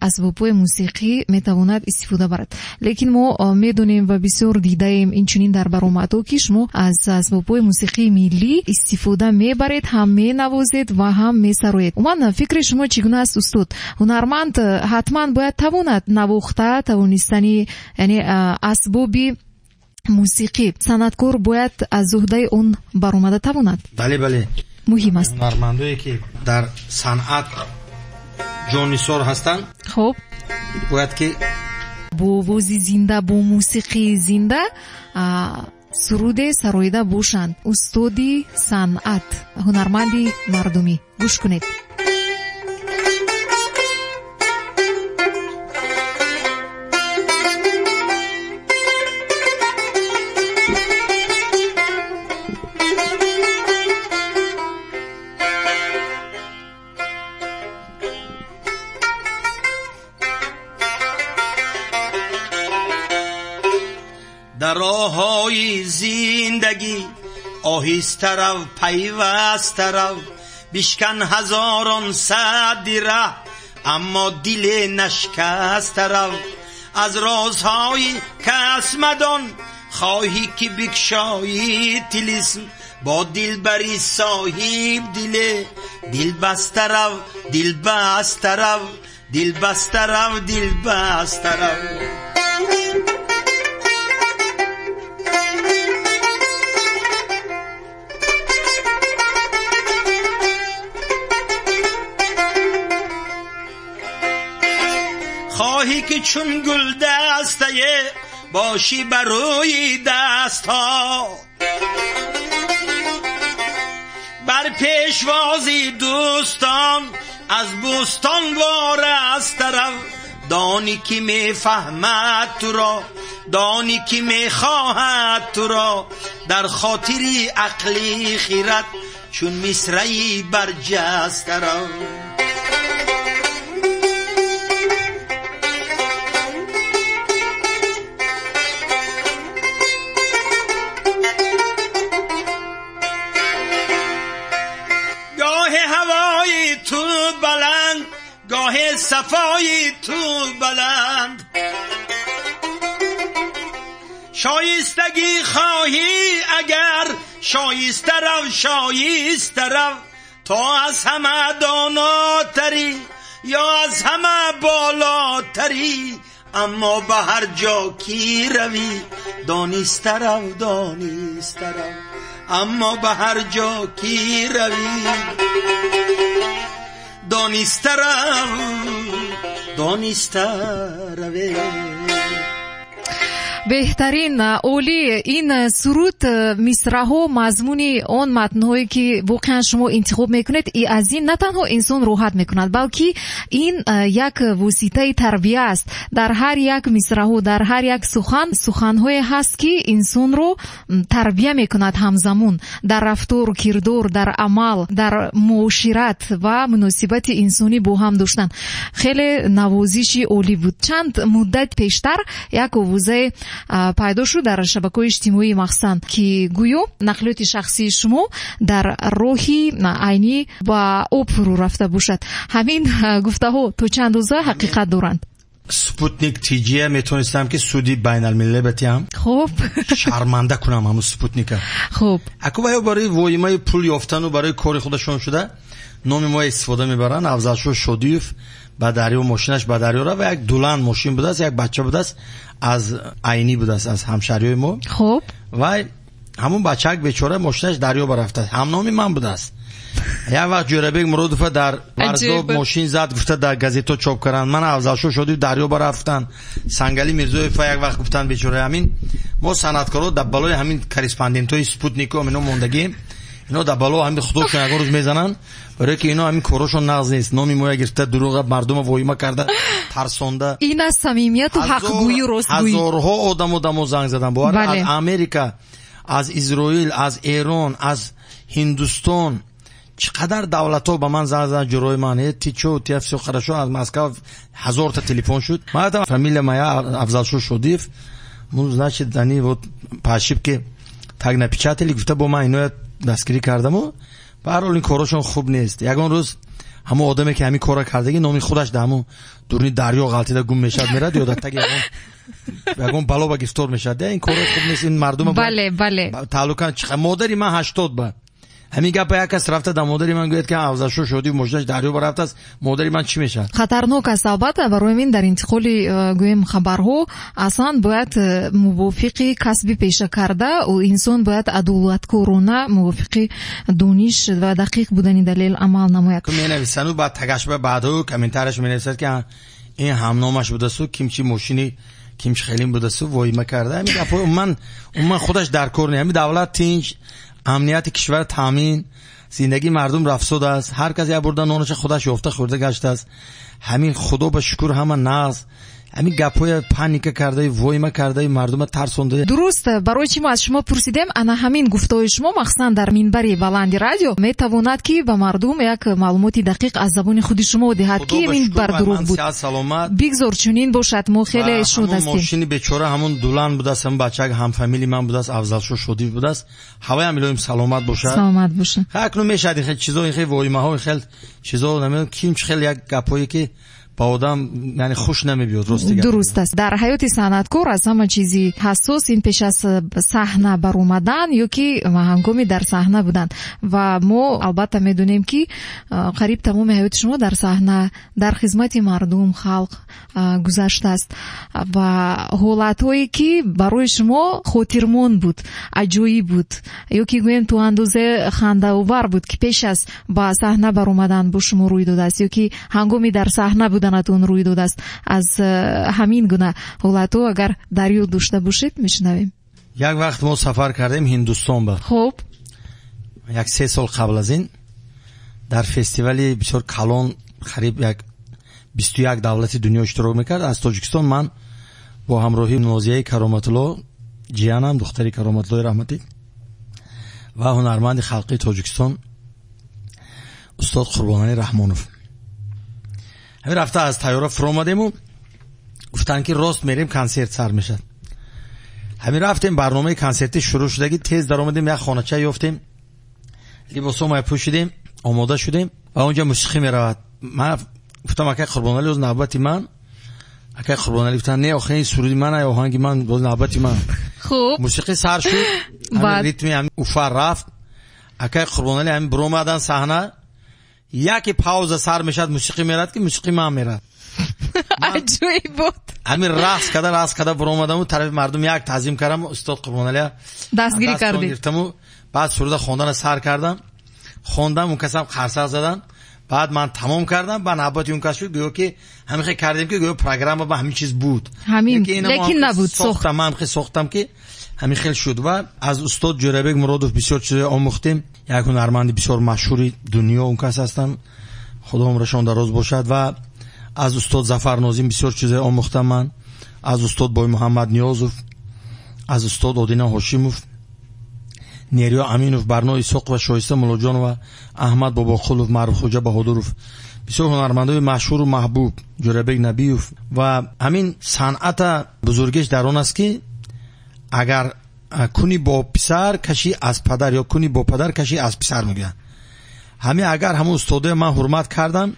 асбобҳои мусиқӣ метавонад истифода барад. Лекин мо медонем ва бисёр дидаем инчунин дар баромадҳо ки шумо аз асбобҳои мусиқии миллӣ истифода мебаред, ҳам менавозед ва ҳам месароед. Умуман фикри шумо чӣ гуна аст устод? Ҳунарманд ҳатман бояд тавонад навохта тавонистани, яъне асбоби мусиқӣ, санъаткор бояд аз уҳдаи он баромада тавонад? Бале, бале, муҳим аст. Ҳунармандое ки дар санъат ҷоннисор ҳастанд, хуб, бояд ки бо овози зинда, бо мусиқии зинда суруде сароида бошанд. Устоди санъат, ҳунарманди мардумӣ, гӯш кунед. Дар роҳҳои зиндагӣ оҳиста рав, пайваста рав, бишкан ҳазорон садди раҳ, аммо диле нашкаста рав. Аз розҳои кас мадон, хоҳӣ ки бикшоӣ тилисм, бо дилбари соҳиб диле дил баста рав, дил баста рав, дил баста рав, дил баста рав. خواهی که چون گل دسته باشی بر روی دست ها، بر پیشوازی دوستان از بوستان وارسته رو. دانی که میفهمد تو را، دانی که میخواهد تو را، در خاطری عقلی خیرت چون مصرعی برجسته رو. گاه صفای تو بلند، شایستگی خواهی اگر شایسته رو، شایسته رو، تا از همه داناتری یا از همه بالاتری، اما به هر جا کی روی دانسته رو، دانسته رو، Аммо ба ҳар ҷо ки равӣ дониста рав, дониста раве. Беҳтарин, олӣ. Ин суруд, мисраҳо, мазмуни он матнҳое ки воқеан шумо интихоб мекунед, аз ин на танҳо инсон роҳат мекунад, балки ин як воситаи тарбия аст. Дар ҳар як мисраҳо, дар ҳар як сухан, суханҳое ҳаст ки инсонро тарбия мекунад ҳамзамон дар рафтор, кирдор, дар амал, дар муошират ва муносибати инсонӣ бо ҳам доштан. Хеле навозиши олӣ буд. Чанд муддат пештар як овозаи пайдо шуд дар шабакаҳои иҷтимоӣ, махсусан ки гӯё нақлиёти шахсии шумо дар роҳи Айнӣ ба об фурӯ рафта бошад. Ҳамин гуфтаҳо то чанд андоза ҳақиқат доранд? Спутник ТЖ метавонистам ки суди байналмилалӣ батиҳам. Хуб. Шарманда кунам ҳамун Спутника. Хуб. Аку ваё барои воимаи пул ёфтану барои кори худашон шуда номи мо истифода мебаранд. Афзалшо Шодиев ба дарё, мошинаш ба дарё рафт ва як дуланд мошин будааст, як бача будааст, аз Айнӣ будааст, аз ҳамшаҳриҳои мо. Хуб. Вай ҳамун бачак бечора мошинаш дарё барафтааст, ҳамноми ман будааст. Як вақт Ҷӯрабек Муродова дар Варзоб мошин зад, гуфта дар газето чоп карданд. Ман Афзалшо Шодиев дарё барафтан. Сангали Мирзоев як вақт гуфтанд бечора ҳамин мо санъаткоро дар балои ҳамин корреспондентҳои Спутнико ино мондагием. Ино дар бало ҳамин худошон ягон рӯз мезананд, барое ки ино ҳамин корошон нағз нест. Номи моя гирифта дурӯға мардума воима карда, тарсонда. Ин аз самимияту ҳақгӯю ростгӯӣ. Ҳазорҳо одамо занг задан. Бовар, аз Америка, аз Изроил, аз Эрон, аз Ҳиндустон, чӣ қадар давлатҳо ба ман занг задан. Ҷурои ман, ти чо, ти всё хорошо, аз Москва ҳазорта телефон шуд. Ман гуфтам фамилия моя Афзалшо Шодиев, ну значит они вот по ошибке так напечатали, гуфта бо ман иноя дастгирӣ кардаму. Ба ҳар ҳол ин корошон хуб нест. Ягон рӯз ҳамон одаме ки ҳамин корро кардагӣ номи худаш дар ҳамун дуруни дарё ғалтида гум мешавад, мерад ё дар таги ягон бало ба гирифтор мешавад. Ин коро хуб нест. Ин мардума бале, бале. Тааллуқан модари ман 80 ба ҳамин гапа як кас рафта дар модари ман гӯяд ки Афзалшо Шодиев мошинаш дарё барафтааст, модари ман чӣ мешавад? Хатарнок аст албатта. Барои мин дар интиқоли гӯем хабарҳо аслан бояд мувофиқи касби пеша карда, инсон бояд адолаткорона мувофиқи дониш ва дақиқ будани далел амал намояд. Менависану баъд тагашба баъдҳо комментарияш менависад ки ин ҳамномаш будасту кимчи мошини кимчи хелин будасту воима карда. Ҳамин гапҳо умуман худаш дар кор не. Ҳамин давлат тинҷ, амнияти кишвар таъмин, зиндагии мардум рафсуд аст, ҳар кас як бурда нонаша худаш ёфта хӯрда гаштааст. Ҳамин худо ба шукр ҳама нағз. Ҳамин гапҳоя паника кардаи, воима кардаи, мардума тарсонда. Дуруст. Барои чӣ мо аз шумо пурсидем, ана ҳамин гуфтаҳои шумо махсусан дар минбари баланди радио метавонад ки ба мардум як маълумоти дақиқ аз забони худи шумо диҳад ки ин бар дурӯғ буд. Бигзор чунин бошад, мо хеле шод ҳастем. Мошини бечора ҳамун дулан будааст, ҳамун бачак ҳамфамили ман будааст, Афзалшо Шодиев будааст. Ҳаваям илоҳим саломат бошад. Саломат бошад. Акнун мешавад ин хел чизо, ин хел воимаҳо, ин хел чизо, намедонам ким чӣ хел як гапҳое ки ба одам яъне хуш намебиёд, рости гап. Дуруст аст. Дар ҳаёти санъаткор аз ҳама чизи ҳассос ин пеш аз саҳна баромадан ё ки ҳангоми дар саҳна будан. Ва мо албатта медонем ки қариб тамоми ҳаёти шумо дар саҳна, дар хизмати мардум, халқ гузаштааст ва ҳолатҳое ки барои шумо хотирмон буд, аҷоиб буд ё ки гӯем то андозе хандаовар буд ки пеш аз ба саҳна баромадан бо шумо рӯй додааст ё ки ҳангоми дар саҳна буданатон рӯй додааст. Аз ҳамин гуна ҳолатҳо агар дар ёд дошта бошед мешунавем. Як вақт мо сафар кардем Ҳиндустон ба. Хуб. Як 3 сол қабл аз ин дар фестивали бисёр калон қариб як 21 давлати дунё иштирок мекард. Аз Тоҷикистон ман бо ҳамроҳии Нозияи Кароматулло, ҷиянам, духтари Кароматуллои раҳматӣ ва ҳунарманди халқии Тоҷикистон устод Қурбонали Раҳмонов. Ҳамин рафта аз тайёра фуромадему гуфтанд ки рост мерем, консерт сар мешад. Ҳамин рафтем, барномаи консертӣ шурӯъ шудагӣ, тез даромадем, як хонача ёфтем, либосҳомо пӯшидем, омода шудем ва онҷа мусиқӣ меравад. Ман гуфтам акай Қурбоналӣ, оз навбати ман. Акай Қурбоналӣ гуфтанд не, охир ин суруди ман, оҳанги ман, боз навбати ман. Хуб. Мусиқӣ сар шуд, ҳамин ритми ҳамин уфа рафт. Акай Қурбоналӣ ҳамин биромадан саҳна, яке пауза сар мешад, мусиқӣ мерад ки мусиқӣ ман мерад. Аҷоиб буд. Ҳамин рақс карда, рақс карда баромадаму тарафи мардум як таъзим кардам, устод Қурбоналия дастгирӣ кардед. Гирифтаму баъд суруда хондана сар кардам. Хондам, он касам қарсак задан. Баъд ман тамом кардам, ба навбати он кас шуд, гӯё ки ҳамин хел кардем ки гӯё программа ба ҳамин чиз буд. Ҳамин, лекин набуд. Сохтам, ман хел сохтам ки ҳамин хел шуд. Ва аз устод Ҷӯрабек Муродов бисёр чизҳое омӯхтем. Як ҳунарманди бисёр машҳури дунё он кас ҳастанд, Худо умрашон дароз бошад. Ва аз устод Зафар Нозим бисёр чизҳое омӯхтам ман, аз устод Боймуҳаммад Ниёзов, аз устод Одина Ҳошимов, Нериё Аминов, Барно Исоқова, Шоиста Муллоҷонова, Аҳмад Бобоқулов, Маъруфхоҷа Баҳодуров, бисёр ҳунармандои машҳуру маҳбуб, Ҷӯрабек Набиев. Ва ҳамин санъата бузургиш дар он аст ки агар куни бо писар кашӣ аз падар ё куни бо падар кашӣ аз писар мегӯянд. Ҳамин агар ҳамун устодои ман ҳурмат кардам,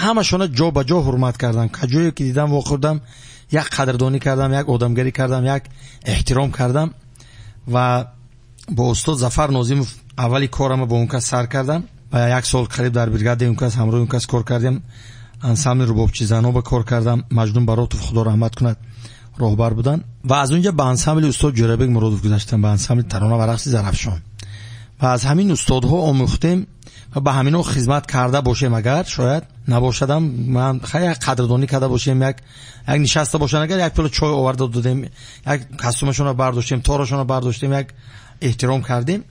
ҳамашона ҷо ба ҷо ҳурмат кардам. Каҷое ки дидам вохӯрдам, як қадрдонӣ кардам, як одамгарӣ кардам, як эҳтиром кардам. Ва бо устод Зафар Нозимов аввали корама бо он кас сар кардам ва як сол қариб дар бригадаи он кас, ҳамроҳи он кас кор кардем. Ансамбли рубобчизаноба кор кардам. Маҷнун Баротов, Худо раҳмат кунад, роҳбар буданд. Ва аз он ҷа ба ансамбли устод Ҷӯрабек Муродов гузаштам, ба ансамбли тарона ва рақси Зарафшон. Ва аз ҳамин устодҳо омӯхтем ва ба ҳаминҳо хизмат карда бошем, агар шояд набошадам, ман хай як қадрдонӣ карда бошем, як нишаста бошанд, агар як пиёла чой оварда додем, як костюмашонро бардоштем, торашонро бардоштем, як эҳтиром кардем.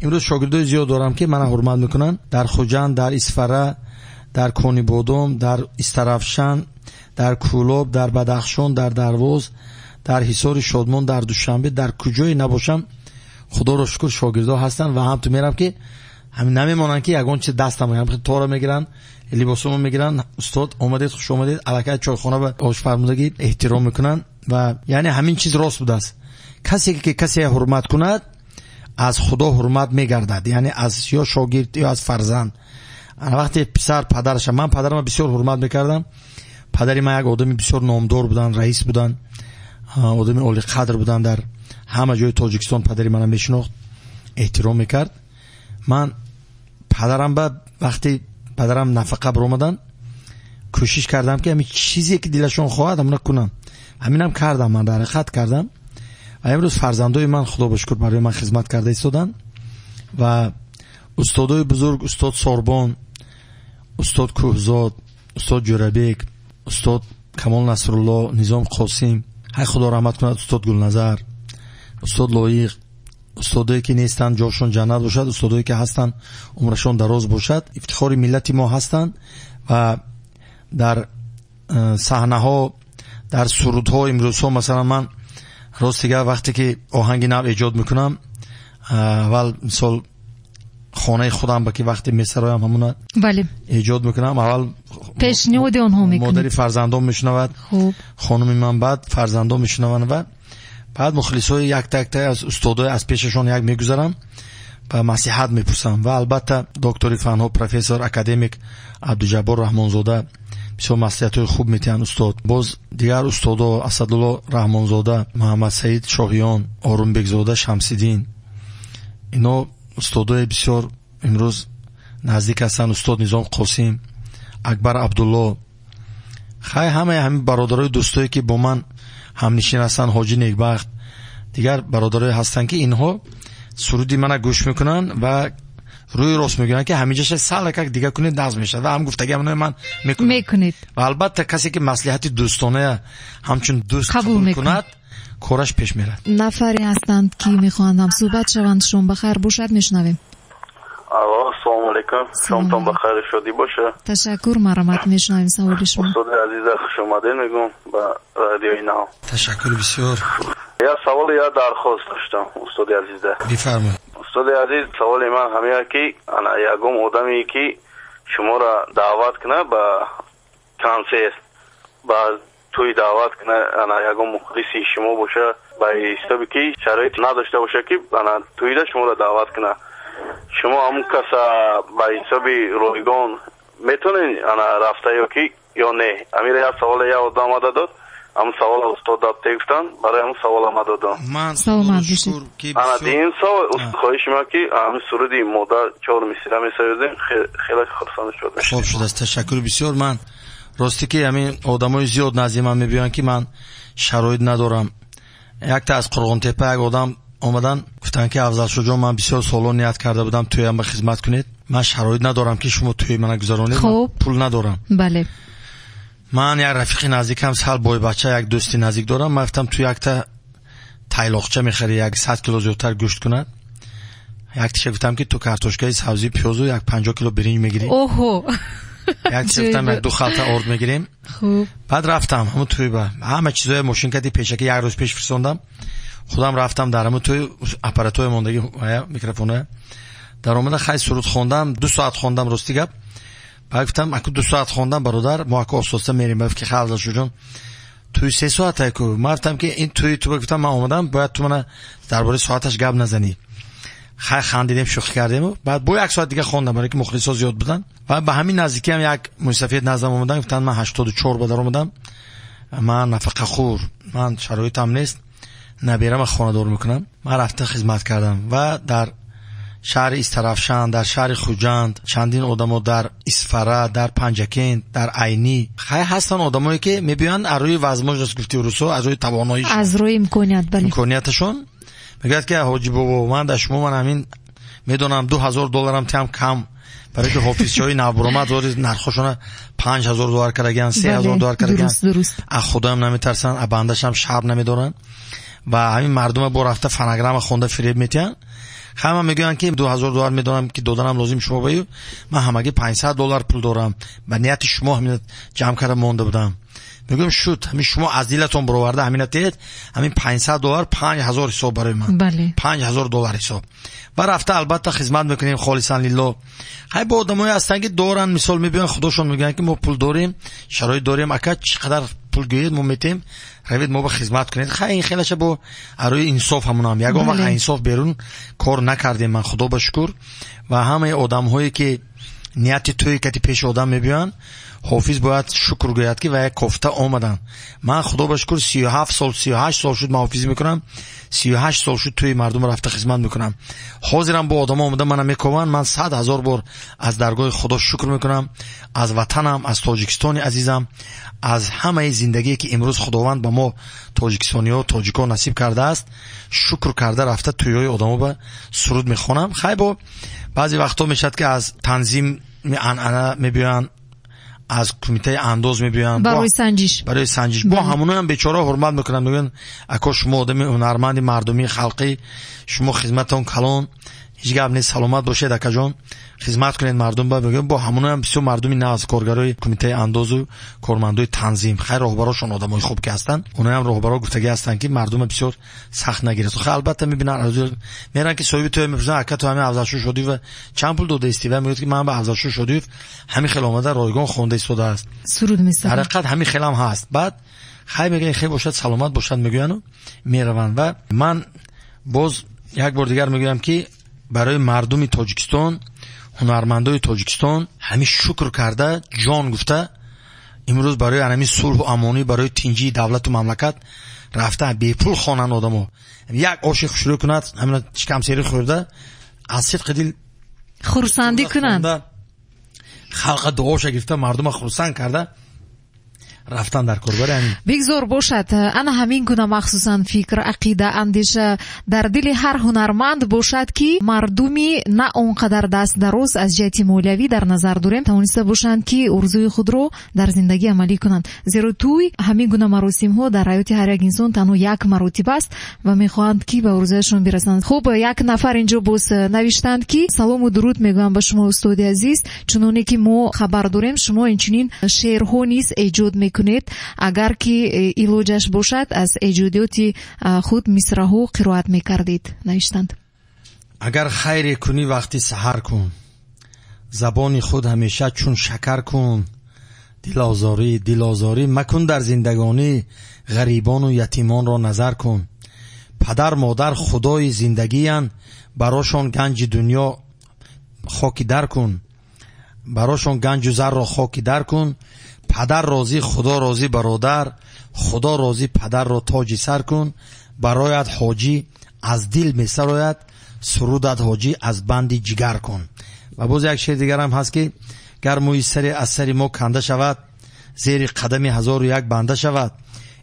Имрӯз шогирдои зиёд дорам ки мана ҳурмат мекунанд. Дар Хуҷанд, дар Исфара, дар Конибодом, дар Истарафшан, дар Кӯлоб, дар Бадахшон, дар Дарвоз, дар Ҳисори Шодмон, дар Душанбе, дар куҷое набошам, Худоро шукр шогирдо ҳастанд. Ва ҳам ту мерам ки ҳамин намемонанд ки ягон чиз дастам, ҳам тора мегиранд, либосомо мегиранд. Устод омадед, хуш омадед, аллакай чойхона ба ош фармудагӣ эҳтиром мекунанд. Ва яъне ҳамин чиз рост будааст. Касе ки касе ҳурмат кунад, аз Худо ҳурмат мегардад, яъне аз ё шогирд ё аз фарзанд. Ана вақте писар падараша, ман падарамро бисёр ҳурмат мекардам. Падари ман як одами бисёр номдор буданд, раис буданд, одами олиқадр буданд. Дар ҳама ҷои Тоҷикистон падари мана мешинохт, эҳтиром мекард. Ман падарам ба вақте падарам нафақа баромаданд, кӯшиш кардам ки ҳамин чизе ки дилашон хоҳад ҳамона кунам. Ҳаминам кардам, ман дар ҳақиқат кардам. Ва имрӯз фарзандои ман Худо ба шукр барои ман хизмат карда истоданд. Ва устодои бузург, устод Сорбон, устод Кӯҳзод, устод Ҷӯрабек, устод Камол Насрулло, Низом Қосим, ҳай Худо раҳмат кунад, устод Гулназар, устод Лоиқ, устодое ки нестанд ҷошон ҷаннат бошад, устодое ки ҳастанд умрашон дароз бошад, ифтихори миллати мо ҳастанд. Ва дар саҳнаҳо, дар сурудҳо имрӯзҳо, масалан ман рост дигар вақте ки оҳанги нав эҷод мекунам, аввал мисол хонаи худам ба ки вақте месароям ҳамуна эҷод мекунам, аввал пешниҳоди онҳо мекунед, модари фарзандон мешунавад, хонуми ман, баъд фарзандон мешунаванд ва баъд мухлисои якта якта аз устодои аз пешашон як мегузарам ва маслиҳат мепурсам. Ва албатта доктори фанҳо, профессор, академик Абдуҷаббор Раҳмонзода бисёр маслиҳатҳои хуб метиҳанд устод. Боз дигар устодо Асадулло Раҳмонзода, Муҳаммадсаид Шоҳиён, Орумбекзода Шамсиддин, ино устодои бисёр имрӯз наздик ҳастанд. Устод Низом Қосим, Акбар Абдулло, хай ҳамаи ҳамин бародарои дӯстое ки бо ман ҳамнишин ҳастанд, Ҳоҷи Некбахт, дигар бародарое ҳастанд ки инҳо суруди мана гӯш мекунанд ва рӯи рост мегӯянд ки ҳаминҷаша салакак дига кунед нағз мешавад. Ва ҳам гуфтагиамонои ман мекунед. Ва албатта касе ки маслиҳати дӯстоная ҳамчун дӯст қабул кунад, кораш пеш мерад. Нафаре ҳастанд ки мехоҳанд ҳамсӯҳбат шаванд. Шом бахайр бошад, мешунавем. Алло, ассалому алайкум. Шомтон бахайр, шодӣ боша. Ташаккур, марҳамат, мешунавем саволи шумо. Устоди азиза, хуш омадед мегӯм ба радиои Нав. Ташаккур бисёр. Як савол, як дархост доштам, устоди азиза. Бифармоед. Устоди азиз, саволи ман ҳамин ки ана ягон одаме ки шуморо даъват кунад ба консерт, ба тӯй даъват кунад, ана ягон мухлиси шумо боша, ба ҳисоби ки шароит надошта боша ки ана тӯйда шуморо даъват кунад, шумо ҳамун каса ба ҳисоби ройгон метавонед ана рафта ё ки ё не? Ҳамин як саволе як одам омада дод, ҳамун савола устод дабте гуфтанд, барои ҳамун савол омада додам. Ман саломат бошед. Ана дин савол хоҳиши ман ки ҳамин суруди модар чор мисра месаёдем, хеле хурсанд шудам. Хуб шудааст, ташаккур бисёр. Ман Рости ки ҳамин одамои зиёд назди ман мебиёянд, ки ман шароит надорам. Якта аз Қурғонтепа як одам омадан, гуфтанд, ки Афзалшоҳҷон, ман бисёр солҳо ният карда будам тӯям ба хизмат кунед, ман шароит надорам, ки шумо тӯи мана гузаронед, пул надорам. Ман як рафиқи наздикам, сал бойбача, як дӯсти наздик дорам. Ман гуфтам, ту якта тайлоқча мехарӣ, як 100 кило зиёдтар гӯшт кунад. Яктиша гуфтам, ки ту картошкаи сабзӣ, пиёзу як 50 кило биринҷ мегирӣ. Як гуфтам, як ду халта орд мегирем. Баъд рафтам ҳамун тӯйба, ҳама чизоя мошин кади пешаки як рӯз пеш фирсондам. Худам рафтам дар ҳамун тӯй, аппаратҳои мондаги, микрофоноя даромада, хай, суруд хондам, 2 соат хондам, рости гап. Баъд гуфтам, аку 2 соат хондам, бародар, мо аку остоста мерем. Баъд ки хай, Афзалшоҳҷон, тӯи 3 соата ку. Ман гуфтам, ки ин тӯи ту, гуфтам, ман омадам, бояд ту мана дар бораи соаташ гап назанӣ. Хай, хандидем, шӯхӣ кардему. Баъд бо як соат дига хондам, барои ки мухлисо зиёд буданд. Ва ба ҳамин наздикиам як мусафед наздам омадан, гуфтанд, ман 84 ба даромадам, ман нафақахӯр, ман шароитам нест, наберама хонадор мекунам. Ман рафта хизмат кардам ва дар шаҳри Истарафшан, дар шаҳри Хуҷанд чандин одамо, дар Исфара, дар Панҷакент, дар Айнӣ. Хай, ҳастанд одамое, ки мебиёянд аз рӯи возможность, гуфти русо, аз рӯи тавоноишон, аз рӯи имконият, бале, имконияташон. Мегӯяд, ки ҳоҷи бобо, ман дар шумо, ман ҳамин медонам, 2000 долларам тиам кам, барои ки ҳофизчиҳои навбуромад зори нархошона 5000 доллар кардагиан, 3000 доллар кардагиан. Аз худоям наметарсанд, аз бандашам шарм намедоранд ва ҳамин мардума бо рафта фонограмма хонда фиреб метиҳанд. Ҳама мегӯянд, ки 2000 доллар медонам, ки доданам лозим шумо баю, ман ҳамагӣ 500 доллар пул дорам, ба нияти шумо ҳамин ҷамъ карда монда будам. Мегӯям, шуд, ҳамин шумо аз дилатон бароварда ҳамина теед, ҳамин 500 доллар 5000 ҳисоб барои ман, 5000 доллар ҳисоб. Ва рафта албатта хизмат мекунем холисан лилло. Хай, бо одамое ҳастанд, ки доранд, мисол мебиёянд, худошон мегӯянд, ки мо пул дорем, шароит дорем, ака, чӣ қадар пул гӯед, мо метем, равед мо ба хизмат кунед. Хай, ин хелаша бо арӯи инсоф, ҳамунам ягон вақт инсоф берун кор накардем ман, худо ба шукр. Ва ҳамаи одамҳое, ки нияти тӯи кати пеши одам мебиёянд, ҳофиз бояд шукр гӯяд, ки ва як кофта омаданд. Ман худо ба шукр 37 сол, 38 сол шуд ман ҳофизӣ мекунам, 38 сол шуд тӯи мардум рафта хизмат мекунам. Ҳозирам бо одамо омада мана мекованд, ман 100 ҳазор бор аз даргоҳи худо шукр мекунам, аз ватанам, аз Тоҷикистони азизам, аз ҳамаи зиндагие, ки имрӯз Худованд ба мо тоҷикистониҳо, тоҷикҳо насиб кардааст, шукр карда рафта тӯйҳои одамо ба суруд мехонам. Хай, бо баъзе вақтҳо мешавад, ки аз танзими анъана мебиёянд, аз кумитаи андоз мебиёянд барои санҷиш, барои санҷиш. Бо ҳамоноям бечора ҳурмат мекунанд, мегӯянд, ако, шумо одами ҳунарманди мардумии халқӣ, шумо хизматон калон, ҳеҷ гап нест, саломат бошед, акаҷон, хизмат кунед мардум ба. Мегӯям, бо ҳамоноям бисёр мардуми нағз, коргарои кумитаи андозу кормандои танзим, хай, роҳбарошон одамои хуб ки ҳастанд, оноям роҳбаро гуфтагӣ ҳастанд, ки мардума бисёр сахт нагирад. Хай, албатта мебинанд, меранд, ки соҳиби тӯя мепурсанд, ака, ту ҳамин Афзалшоҳ Шодиев чанд пул додаистӣ? Ва мегӯяд, ки ман ба Афзалшоҳ Шодиев ҳамин хел омада ройгон хонда истодааст, суруд месарояд. Дар ҳақиқат ҳамин хелам ҳаст. Баъд хай мегӯянд, хел бошад, саломат бошад, мегӯянду мераванд. Ва ман боз як бор дигар мегӯям, ки барои мардуми Тоҷикистон, ҳунармандои Тоҷикистон ҳамин шукр карда, ҷон гуфта, имрӯз барои ҳамин сулҳу амонӣ, барои тинҷии давлату мамлакат рафта бепул хонанд одамо. Як оши хушрӯ кунад, ҳамина шикамсерӣ хӯрда, аз сидқи дил хурсандӣ кунанд, халқа дуоша гирифта, мардума хурсанд карда рафтан дар кор. Барои ҳамин бигзор бошад ана ҳамин гуна махсусан фикр, ақида, андеша дар дили ҳар ҳунарманд бошад, ки мардуми на он қадар даст дароз аз ҷиҳати молиявӣ дар назар дорем, тавониста бошанд, ки орзуи худро дар зиндагӣ амалӣ кунанд. Зеро тӯй, ҳамин гуна маросимҳо дар ҳаёти ҳар як инсон танҳо як маротиба аст ва мехоҳанд, ки ба орзуяшон бирасанд. Хуб, як нафар инҷо боз навиштанд, ки салому дуруд мегӯям ба шумо, устоди азиз, чуноне ки мо хабар дорем, шумо инчунин шеърҳо низ эҷод мекунед. Агар ки илоҷаш бошад, аз эҷодиёти худ мисраҳо қироат мекардед, навиштанд. Агар хайре кунӣ, вақти саҳар кун, забони худ ҳамеша чун шакар кун, дилозорӣ, дилозорӣ макун дар зиндагонӣ, ғарибону ятимонро назар кун. Падар модар худои зиндагиянд, барошон ганҷи дунё хоки дар кун, барошон ганҷу зарро хоки дар кун. Падар розӣ, худо розӣ, бародар, худо розӣ, падарро тоҷи сар кун. Барояд ҳоҷӣ аз дил месарояд, сурудат ҳоҷӣ аз банди ҷигар кун. Ва боз як шеър дигарам ҳаст, ки гар мӯи саре аз сари мо канда шавад, Зери қадами 1001 банда шавад.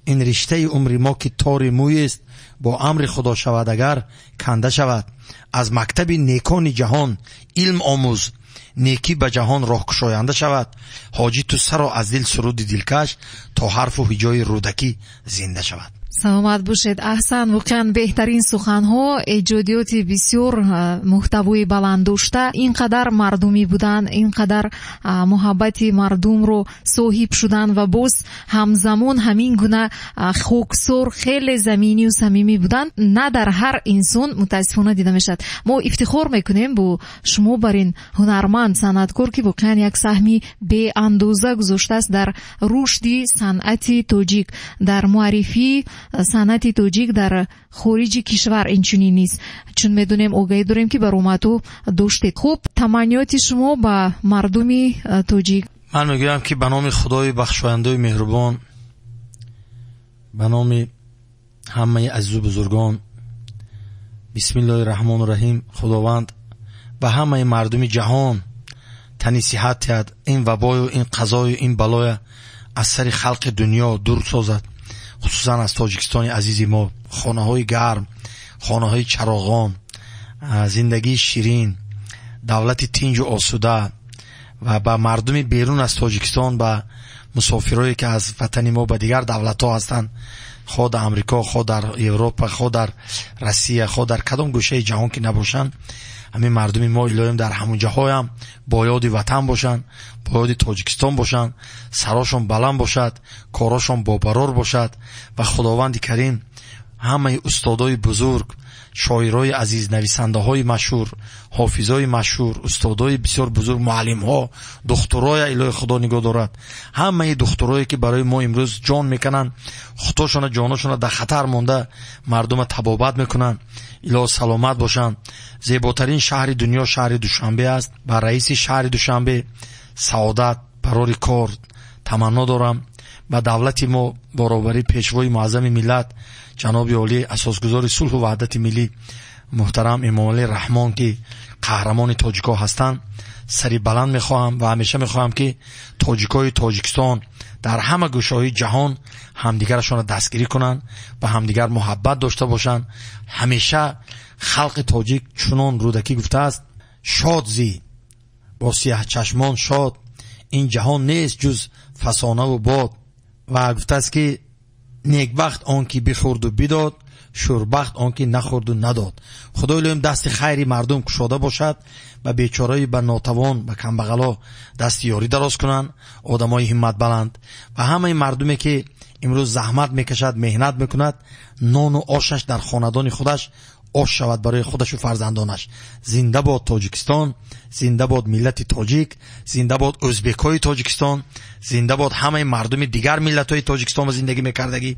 Ин риштаи умри мо ки тори мӯест, бо амри Худо шавад агар канда шавад. Аз мактаби некони ҷаҳон илм омӯз, некӣ ба ҷаҳон роҳкушоянда шавад. Ҳоҷӣ ту саро аз дил суруди дилкаш, то ҳарфу ҳиҷои Рӯдакӣ зинда шавад. Саломат бошед. Аҳсан, воқеан беҳтарин суханҳо, эҷодиёти бисёр муҳтавои баланд дошта, ин қадар мардумӣ будан, ин қадар муҳаббати мардумро соҳиб шудан ва боз ҳамзамон ҳамин гуна хоксор, хеле заминию самимӣ будан на дар ҳар инсон мутаассифона дида мешавад. Мо ифтихор мекунем бо шумо бар ин ҳунарманд, санъаткор, ки воқеан як саҳми беандоза гузоштааст дар рушди санъати тоҷик, дар муаррифии санъати тоҷик дар хориҷи кишвар инчунин низ. Чун медонем, огаҳӣ дорем, ки баромадҳо доштед. Хуб, таманниёти шумо ба мардуми тоҷик? Ман мегӯям, ки ба номи Худои бахшояндаю меҳрубон, ба номи ҳамаи азизу бузургон, бисмиллоҳи раҳмону раҳим, Худованд ба ҳамаи мардуми ҷаҳон тани сиҳат диҳад, ин вабою ин қазою ин балоя аз сари халқи дунё дур созад, хусусан аз Тоҷикистони азизи мо. Хонаҳои гарм, хонаҳои чароғон, зиндагии ширин, давлати тинҷу осуда ва ба мардуми берун аз Тоҷикистон, ба мусофирое ки аз ватани мо ба дигар давлатҳо ҳастанд, хо дар Амрико, хо дар Европа, хо дар Россия, хо дар кадом гӯшаи ҷаҳон ки набошанд, ҳамин мардуми мо илоҳим дар ҳамон ҷаҳоям бо ёди ватан бошанд, бо ёди Тоҷикистон бошанд, сарошон баланд бошад, корошон бобарор бошад ва Худованди Карим ҳамаи устодои бузург, шоирои азиз, нависандаҳои машҳур, ҳофизои машҳур, устодои бисёр бузург, муаллимҳо, духтуроя илоҳи Худо нигоҳ дорад. Ҳамаи духтурое ки барои мо имрӯз ҷон мекунанд, худошона ҷоношона дар хатар монда мардума табобат мекунанд, илоҳ саломат бошанд. Зеботарин шаҳри дунё шаҳри Душанбе аст. Ба раиси шаҳри Душанбе саодат, барори кор таманно дорам. Ба давлати мо баробари пешвои муаззами миллат ҷаноби олӣ, асосгузори сулҳу ваҳдати миллӣ муҳтарам Эмомалӣ Раҳмон, ки қаҳрамони тоҷикҳо ҳастанд, сари баланд мехоҳам ва ҳамеша мехоҳам, ки тоҷикои Тоҷикистон дар ҳама гӯшаҳои ҷаҳон ҳамдигарашонро дастгирӣ кунанд, ба ҳамдигар муҳаббат дошта бошанд. Ҳамеша халқи тоҷик чунон Рӯдакӣ гуфтааст: шод зӣ бо сиёҳчашмон шод, ин ҷаҳон нест ҷуз фасонаву бод. Ва гуфтааст, ки некбахт он ки бихӯрду бидод, шӯрбахт он ки нахӯрду надод. Худои илоҳим дасти хайри мардум кушода бошад ба бечораи, ба нотавон, ба камбағало дасти ёрӣ дароз кунанд, одамои ҳимматбаланд ва ҳамаи мардуме ки имрӯз заҳмат мекашад, меҳнат мекунад, нону ошаш дар хонадони худаш ош шавад барои худашу фарзандонаш. Зинда бод Тоҷикистон, зинда бод миллати тоҷик, зинда бод ӯзбекҳои Тоҷикистон, зинда бод ҳамаи мардуми дигар миллатҳои Тоҷикистон зиндагӣ мекардагӣ.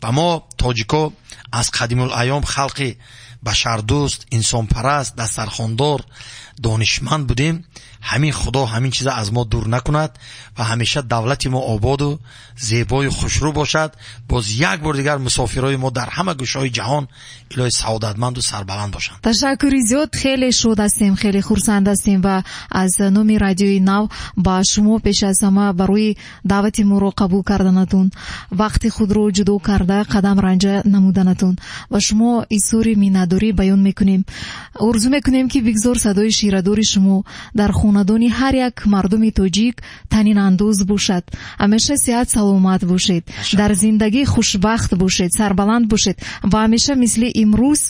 Ва мо тоҷико аз қадимулайём халқи башардӯст, инсонпараст, дастархондор, донишманд будем. Ҳамин Худо ҳамин чиза аз мо дур накунад ва ҳамеша давлати мо ободу зебою хушрӯ бошад. Боз як бор дигар мусофирои мо дар ҳама гӯшаҳои ҷаҳон илоҳи саодатманду сарбаланд бошанд. Ташаккури зиёд. Хеле шод ҳастем, хеле хурсанд ҳастем ва аз номи Радиои Нав ба шумо пеш аз ҳама барои даъвати моро қабул карданатон, вақти худро ҷудо карда қадам ранҷа намуданатон ба шумо изҳори миннатдорӣ баён мекунем. Орзу мекунем, ки бигзор садои ширадори шумо дар хонадони ҳар як мардуми тоҷик танинандоз бошад. Ҳамеша сиҳат саломат бошед, дар зиндагӣ хушбахт бошед, сарбаланд бошед ва ҳамеша мисли имрӯз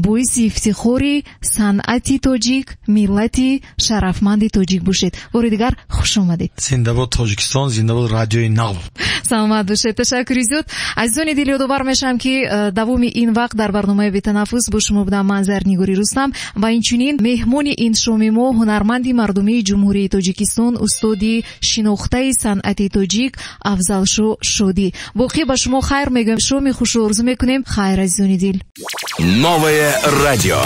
боиси ифтихори санъати тоҷик, миллати шарафманди тоҷик бошед. Бори дигар хуш омадед. Зинда бод Тоҷикистон, зинда бод Радиои Нав. Саломат бошед. Ташаккури зиёд. Азизони дил, ёдовар мешавам, ки давоми ин вақт дар барномаи Бетанаффус бо шумо будам ман, Зарнигори Рустам, ва инчунин меҳмони ин шоми мо ҳунарманди мардумии Ҷумҳурии Тоҷикистон, устоди шинохтаи санъати тоҷик Афзалшо Шодӣ. Боқӣ ба шумо хайр мегӯем, шоми хушу орзу мекунем. Хайр, азизони дил. Новое радио.